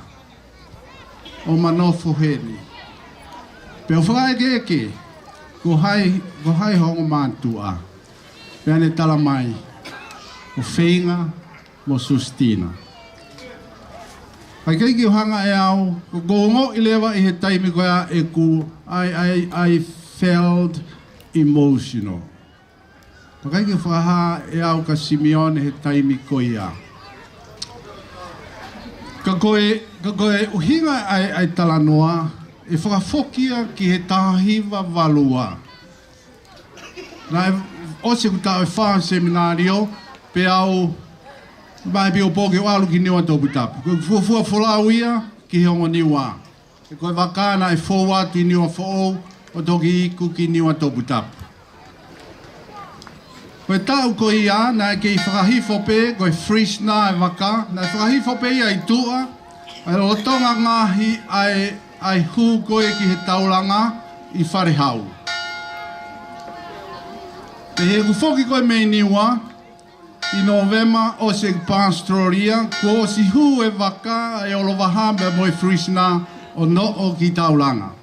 ʻo ma nofo heni. Pea u fakaʻekeʻeke, ko hai, ko hai ho ongo mātuʻa? Pea ne tala mai, ko Feinga mo Susitina. ʻIkai ke u hanga ʻe au, ko ʻeku ongoʻi leva ʻi he taimi ko ia ʻeku, I, I, I felt emotional. Pea ʻikai ke fakahā ʻe au kia Simeone he taimi ko ia. Ka ko e, ka ko e ʻuhinga ʻa e, ʻa e talanoa, ʻe fakafoki ia ki he taha hiva valu ua. Naʻe ʻosi ʻeku taʻu ʻe fā seminalio, pea u ʻomai pio pō ke u ʻalu ki Niuatoputapu. Ko e fuofua folau ia ki he ongo Niua. He ko e vaka naʻe fou atu ʻi Niuafoʻou ʻo toki iku ki Niuatoputapu. Ko e taʻu ko ia naʻe kei fakahifo pē, ko e Friesinnah e vaka, naʻe fakahifo pē ia ʻi tuʻa, ʻa e lolotonga ngaahi ʻa e, ʻa e hū ko ē ki he taulanga ʻi Falehau. Pea ʻi heʻeku foki ko ē mei Niua, ʻi Nōvema ʻosi ʻeku pastoralʻia, kuo ʻosi hū e vaka ʻa e Olovahame mo e Friesinnah ʻo noʻo ki taulanga.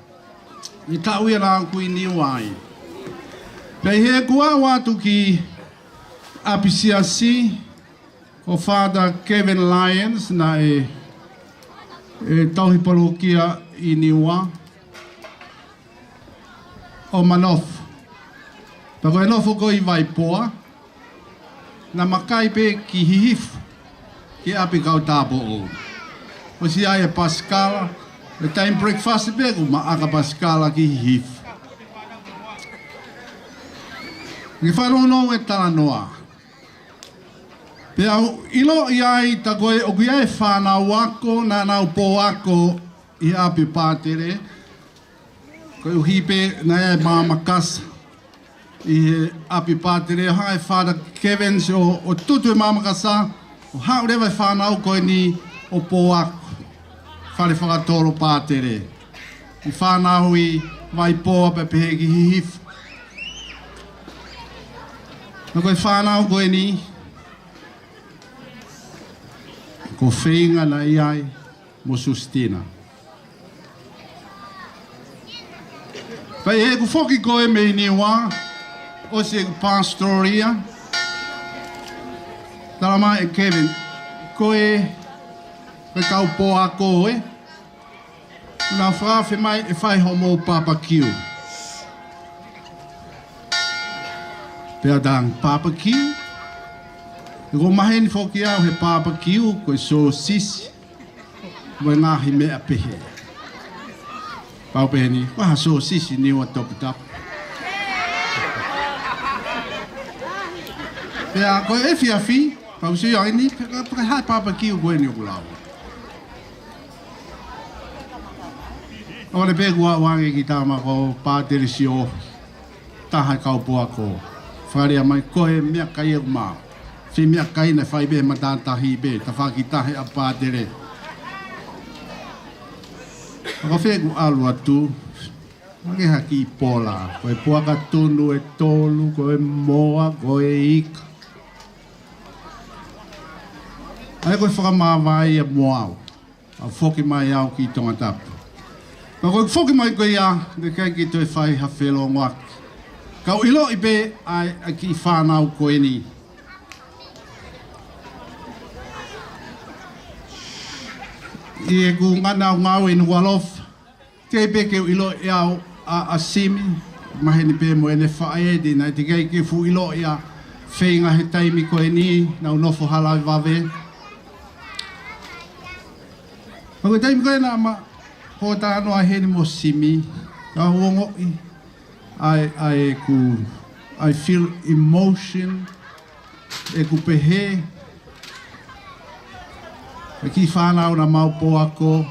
ʻI he taʻu ia naʻa ku ʻi Niua ai. Pea ʻi heʻeku aʻu atu ki ʻapisiasi, ko Father Kevin Lyons naʻe, ʻe tauhi palokia ʻi Niua ʻo ma nofo. Pea ko e nofo ko ē ʻi Vaipoa, naʻa ma kai pē ki Hihifo, ki ʻapi kau tāupoʻou. ʻOsi ʻi ai e pasikala, e taimi breakfast pē kuo maʻaka pasikala ki Hihifo. Ke fanongo e talanoa. Pea u ʻilo ʻi ai ta ko e ʻoku ʻi ai e fānau ako, naʻa nau pō ako ʻi ʻapi pātele, koeʻuhi pē naʻe ʻi ai e māmakasa ʻi he ʻapi pātele, ʻo hanga ʻe Father Kevins ʻo, ʻo tutu e māmakasa, ʻo haʻu leva e fānau ko eni ʻo pō ako. Fale fakatolo pātele. ʻI fānau ʻi Vaipoa pea pehē ki Hihifo. Naʻa ko e fānau ko eni, ko Feinga naʻe ʻi ai, mo Sustina. Pea ʻi heʻeku foki ko ē mei Niua, ʻosi ʻeku pastoria, tala mai ʻe Kevin, ko e, ko e kau pō ako ē, naʻa nau fakaafe mai ʻe fai hoʻomou papakiu. Pea tang papakiu. ʻOku maheni foki au he papakiu, ko e sōsisi mo e ngaahi meʻa pehē. Pau pehē ni, ko ha sōsisi Niua Toputapu. Pea ko e efiafi, pau sio ai ni, pe, pe ko e hā e papakiu ko eni ʻoku lau. ʻOku ou pehē kuo ʻoange ki tama ko Pātele Sio, taha e kau pō ako. Fakalea mai ko e meʻakai ʻoku maau. Fai meʻakai naʻe fai pē matātahi pē, tafaʻaki taha ʻa pātele. ʻOku ou pehē kuo ʻalu atu, ʻoku ʻi ai ha kiʻi pola, ko e puaka tunu ʻe tolu, ko e moa, ko e ika. ʻA ia ko e fakamāvae ia mo au. ʻA e foki mai au ki Tongatapu. Pea ko e foki mai ko ia, naʻe ʻikai ke toe fai ha felōngoaki. Ka u ʻiloʻi pē ʻa e, ʻa e kiʻi fānau ko eni. ʻI heʻeku ngana au ngāue ʻi Nukuʻalofa, teʻeki pē ke u ʻiloʻi au ʻa, ʻa Simi, maheni pē mo ʻene faʻē, naʻe teʻeki ai ke fuʻu ʻiloʻi ʻa Feinga he taimi ko eni, naʻa nau nofo hala ʻi vave. Ka ko e taimi ko ē naʻa ma, ko e talanoa heni mo Simi, ka u ongoʻi, I, I ku, I feel emotion, ʻeku pehē, e kiʻi fānau naʻa mau pō ako,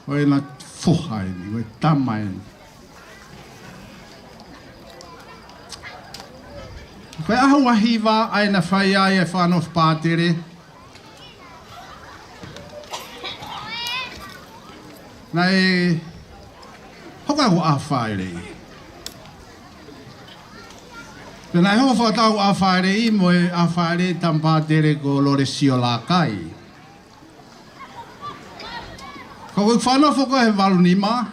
ʻo ʻena foha eni, ʻo e tama eni. Ko e ʻaho ua hiva ʻa ē naʻe fai ai e fakanofo pātele, naʻe hoko ʻeku ʻaho fāʻeleʻi. Pea naʻe hoko fakataha ʻeku ʻaho fāʻeleʻi mo e ʻaho fāʻeleʻi tama pātele ko Lolesio Lakai. Ka ko e fakanofo ko ē he valu nima,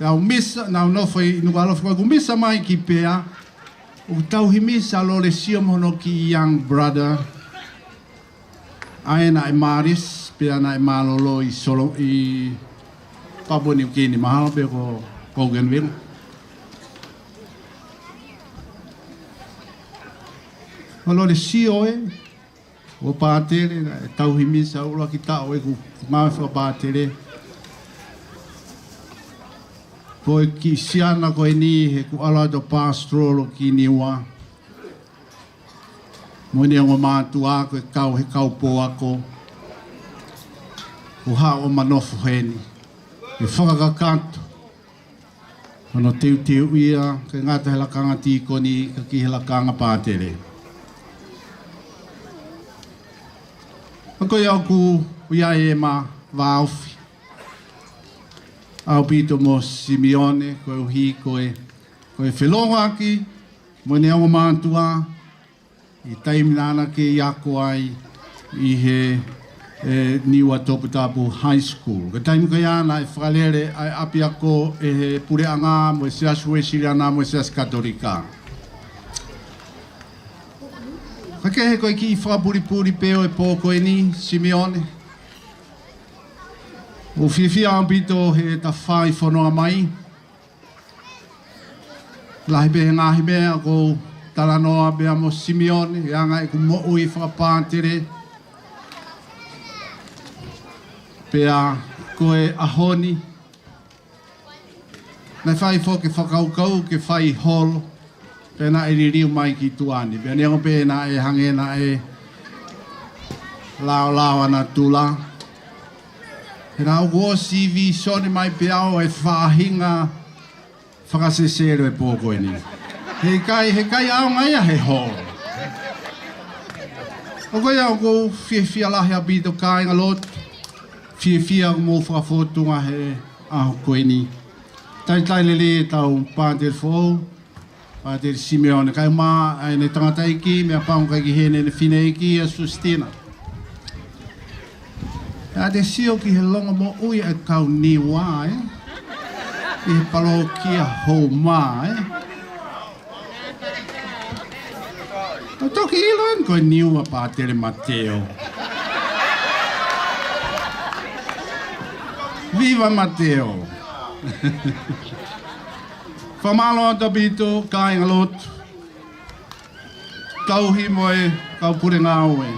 naʻa ku misa, naʻa ku nofo ʻi Nukuʻalofa, ka ʻoku ou misa mai ki Pea, ʻoku tauhi misa Lolesio mo hono kiʻi young brother, ʻa ē naʻe mālisi, pea naʻe mālōlō ʻi Solo, ʻi Papua Niu Kini, mahalo pē ko, ko Bougainville. Ko Lolesio ē, ʻo pātele, naʻe tauhi misa ʻuluaki taʻu ʻeku ngāue fakapātele. Ko e kiʻi siana ko eni heʻeku ʻalu atu ʻo pastoral ki Niua. Mo ʻene ongo mātuʻa ko e kau he kau pō ako. ʻO haʻu ʻo ma nofo heni. ʻE fakakakato. Hono teuteuʻi ia, ʻikai ngata he lakanga tīkoni, ka ki he lakanga pātele. Ka ko ia ʻoku ʻi ai ʻema vāofi ʻaupito mo Simione, koeʻuhi ko e, ko e felōngoaki mo ʻene ongo mātuʻa, ʻi he taimi naʻa na kei ako ai ʻi he, ē, Niua Toputapu High School. Ko e taimi ko ia naʻe fakalele ai ʻapiako ʻe he puleʻanga mo e Siasi Uēsiliana mo e Siasi Katolika. Ka kehe ko e kiʻi fakapulipuli pē ʻo e pō ko eni, Simione. ʻOku ou fiefia ʻaupito he ta fai fononga mai. Lahi pē he ngaahi meʻa ʻoku ou talanoa pea mo Simione, he anga ʻeku moʻui fakapātele. Pea ko e ʻaho ni, naʻe fai foki e fakakaukau ke fai holo, pea naʻe liliu mai ki tuʻa ni. Pea neongo pē naʻe hangē naʻe laolao ʻa natula, he naʻa ku ʻosi vīsone mai pē au e faʻahinga fakasesele ʻo e pō ko eni. He ʻikai, he ʻikai ʻaonga ia he holo. ʻA ko ia ʻoku ou fiefia lahi ʻaupito kāinga lotu. Fiefia ʻoku mou fakafōtunga he ʻaho ko eni. Talitali lelei ʻetau pātele foʻou, Pātele Simione, kae ʻumaʻā ʻene tangataʻeiki, meʻa pau kae ki heʻene fineʻeiki ʻa Susitina. ʻA te sio ki he longomoʻui ʻa e kau Niua, ē? ʻI he palokia Houma, ē? ʻO toki ʻilo eni ko e Niua Pātele Mateo. Viva Mateo. Fakamālō atu ʻaupito, kāinga lotu, tauhi mo e kau pule ngāue,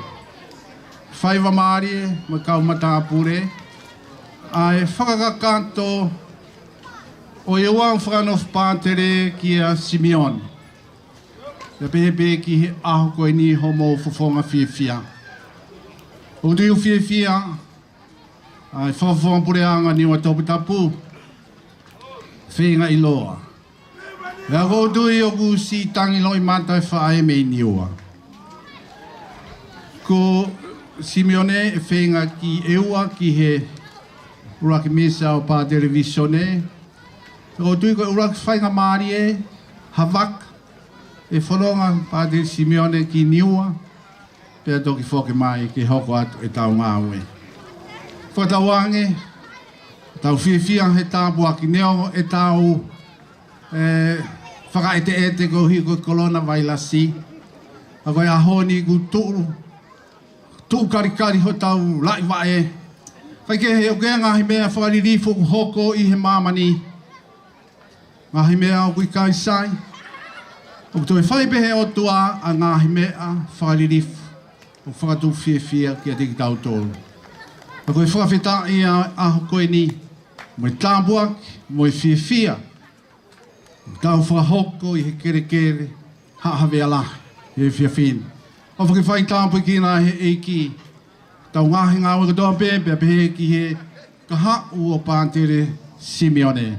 faiva mālie mo e kau matāpule, ʻa e fakakakato ʻo e ʻū fakanofo pātele kia Simione. Pea pehē pē ki he ʻaho ko eni hoʻomou fofonga fiefia. ʻOku ou fiefia ʻa e fakafofonga puleʻanga Niua Toputapu, feinga ʻiloa. Pea ʻoku ou tui ʻoku siʻi tangi loʻimata e faʻē mei Niua. Ko Simione ʻe feinga ke ʻoua ki he ʻuluaki misa ʻo Pātele Vīsone. ʻOku ou tui ko e ʻuluaki faingamālie ha vaka ʻe fononga Pātele Simione ki Niua, pea toki foki mai ke hoko atu ʻetau ngāue. Fakatauange, tau fiefia he tāpuaki neongo ʻetau, ē, fakaʻeteʻete koeʻuhi ko e kolona vailasi. ʻA ko e ʻaho ni kuo tuʻu, tuʻu kalikali hotau laʻi vaʻe. Kae kehe ʻoku ʻi ai e ngaahi meʻa fakalilifu ʻoku hoko ʻi he māmani. Ngaahi meʻa ʻoku ʻikai sai. ʻOku toe fai pē he ʻOtua ʻa e ngaahi meʻa fakalilifu ʻoku fakatupu fiefia kiate kitautolu. ʻA ko e fakafetaʻi ʻa e ʻaho ko eni, mo e tāpuaki, mo e fiefia ʻoku tau fakahoko ʻi he kelekele Haʻa Havea Lahi he efiafi ni. ʻOfa ke fai tāpuekina ʻe he ʻEiki ʻetau ngaahi ngāue kotoa pē, pea pehē ki he kahaʻu ʻo Pātele Simione.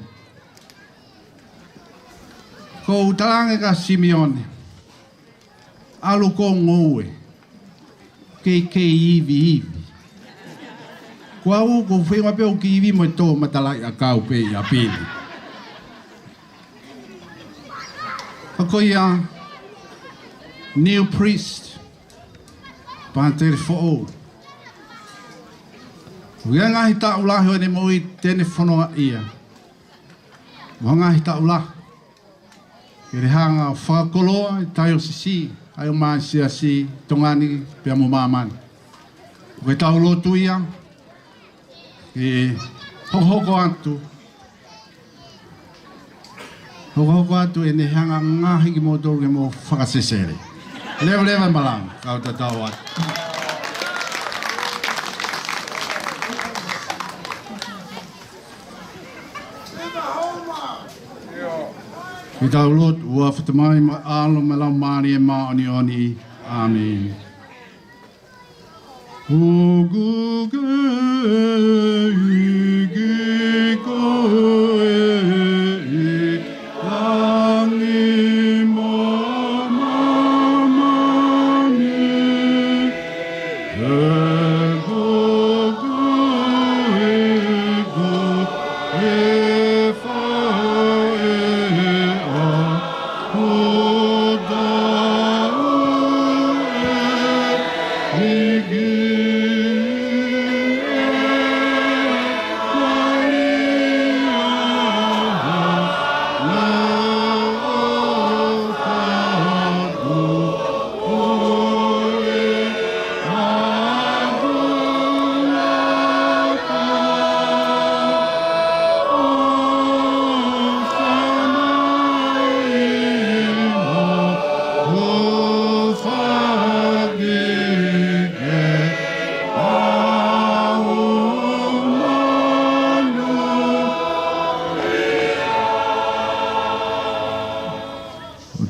Ko u talaange kia Simione, ʻalu ʻo ngoue, kei kei ivi ivi. Ko au ʻoku ou feinga pē ʻo ivi mo e tō matalaʻiʻakau pē ʻi ʻapi ni. Ka ko ia, new priest, pātele foʻou. ʻOku ʻi ai e ngaahi taʻu lahi ʻo ʻene moʻui te ne fononga ia. Mo e ngaahi taʻu lahi ke ne hanga ʻo fakakoloa e taiosisi, ʻa ia mo e siasi Tonga ni pea mo māmani. ʻOku ʻi ai ʻetau lotu ia, ke hokohoko atu. Hokohoko atu ʻene hanga ʻo ngaohi kimoutolu ke mou fakasesele. Leveleva e malanga, kau tatau atu. Ke tau lotu. ʻOfa atu mai mo e ʻAlo mo e Laumālie Māʻoniʻoni. ʻĀmeni. ʻOku ke ʻEiki koe ʻi langi mo māmani, he ko koe ko e faʻē ʻa hotau ʻEiki.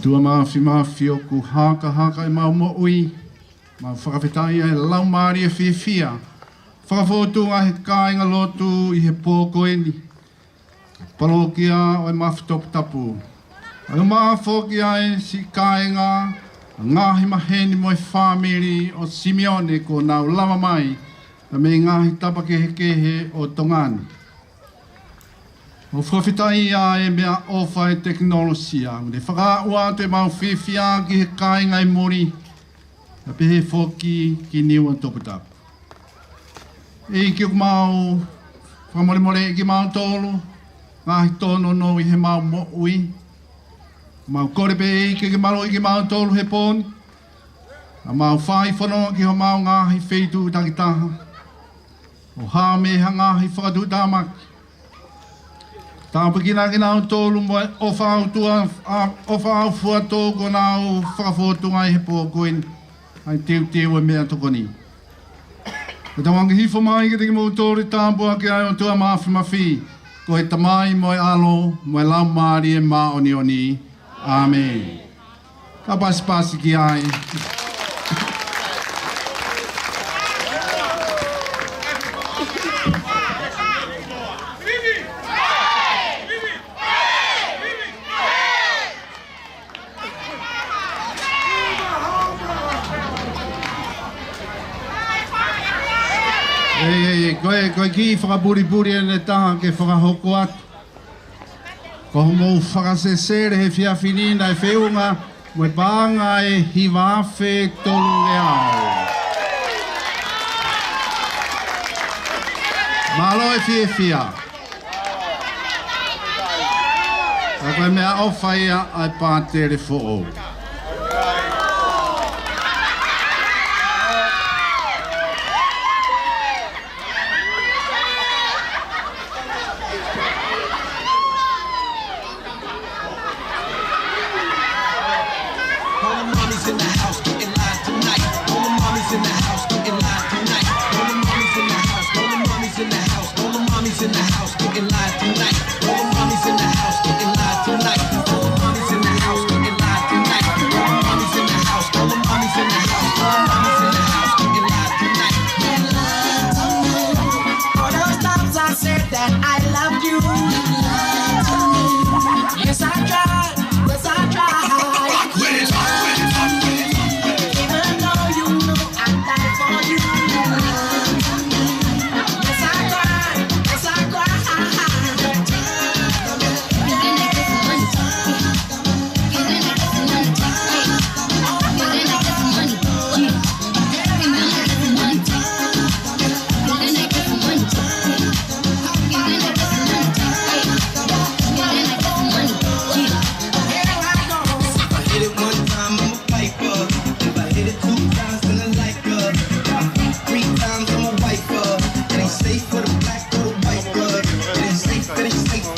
ʻOtua Māfimafi, ʻoku hakahaka ʻemau moʻui. Mau fakafetaʻi ʻa e laumālie fiefia fakafōtunga he kāingalotu ʻi he pō ko eni, palokia ʻo e Mafi Toputapu. ʻOku mau foki ai siʻi kāinga, ngaahi maheni mo e fāmili ʻo Simione kuo nau lava mai mei he ngaahi tapa kehekehe ʻo Tonga ni. ʻOku fakafetaʻi ʻa e meʻaʻofa ʻa e tekinolosia, ʻoku ne fakaaʻu atu ʻemau fiefia ki he kāinga ʻi muli, pea pehē foki ki Niua Toputapu. ʻEiki, ʻoku mau fakamolemole kimautolu, ngaahi tōnounou ʻi heʻemau moʻui. Mau kole pē ʻEiki ke ke maluʻi kimautolu he pō ni. ʻOku mau fai fononga ki homau ngaahi feituʻu takitaha, ʻo hā mei ha ngaahi fakatuʻutāmaki. Tāpuekina kinautolu mo e ʻofa ʻa e ʻOtua, ʻa, ʻofa ʻa e ʻOtua kuo nau fakafōtunga ʻi he pō ko eni, ʻa e teuteu ʻo e meʻatokoni. Pea tau hanga hifo mai kiate kimoutolu, tāpuakiʻi ʻa e ʻOtua Māfimafi, ko e Tamai mo e ʻAlo mo e Laumālie Māʻoniʻoni. ʻĀmeni. Ka pasipasi ki ai. ʻEi, ʻei, ʻei, ko e, ko e kiʻi fakapulipuli ʻe taha ke fakahoko atu. Ko hoʻomou fakasesele he efiafi ni naʻe feʻunga mo e paʻanga ʻe hiva afe tolu ngeau. Mālō e fiefia. Ka ko e meʻaʻofa ia ʻa e pātele foʻou. All the mommies in the house getting live tonight. All the mommies in the house getting live tonight. All the mommies in the house, all the mommies in the house, all the mommies in the house getting live tonight. All the mommies in the house getting live tonight. All the mommies in the house getting live tonight. All the mommies in the house, all the mommies in the house, all the mommies in the house getting live tonight. All those times I said that I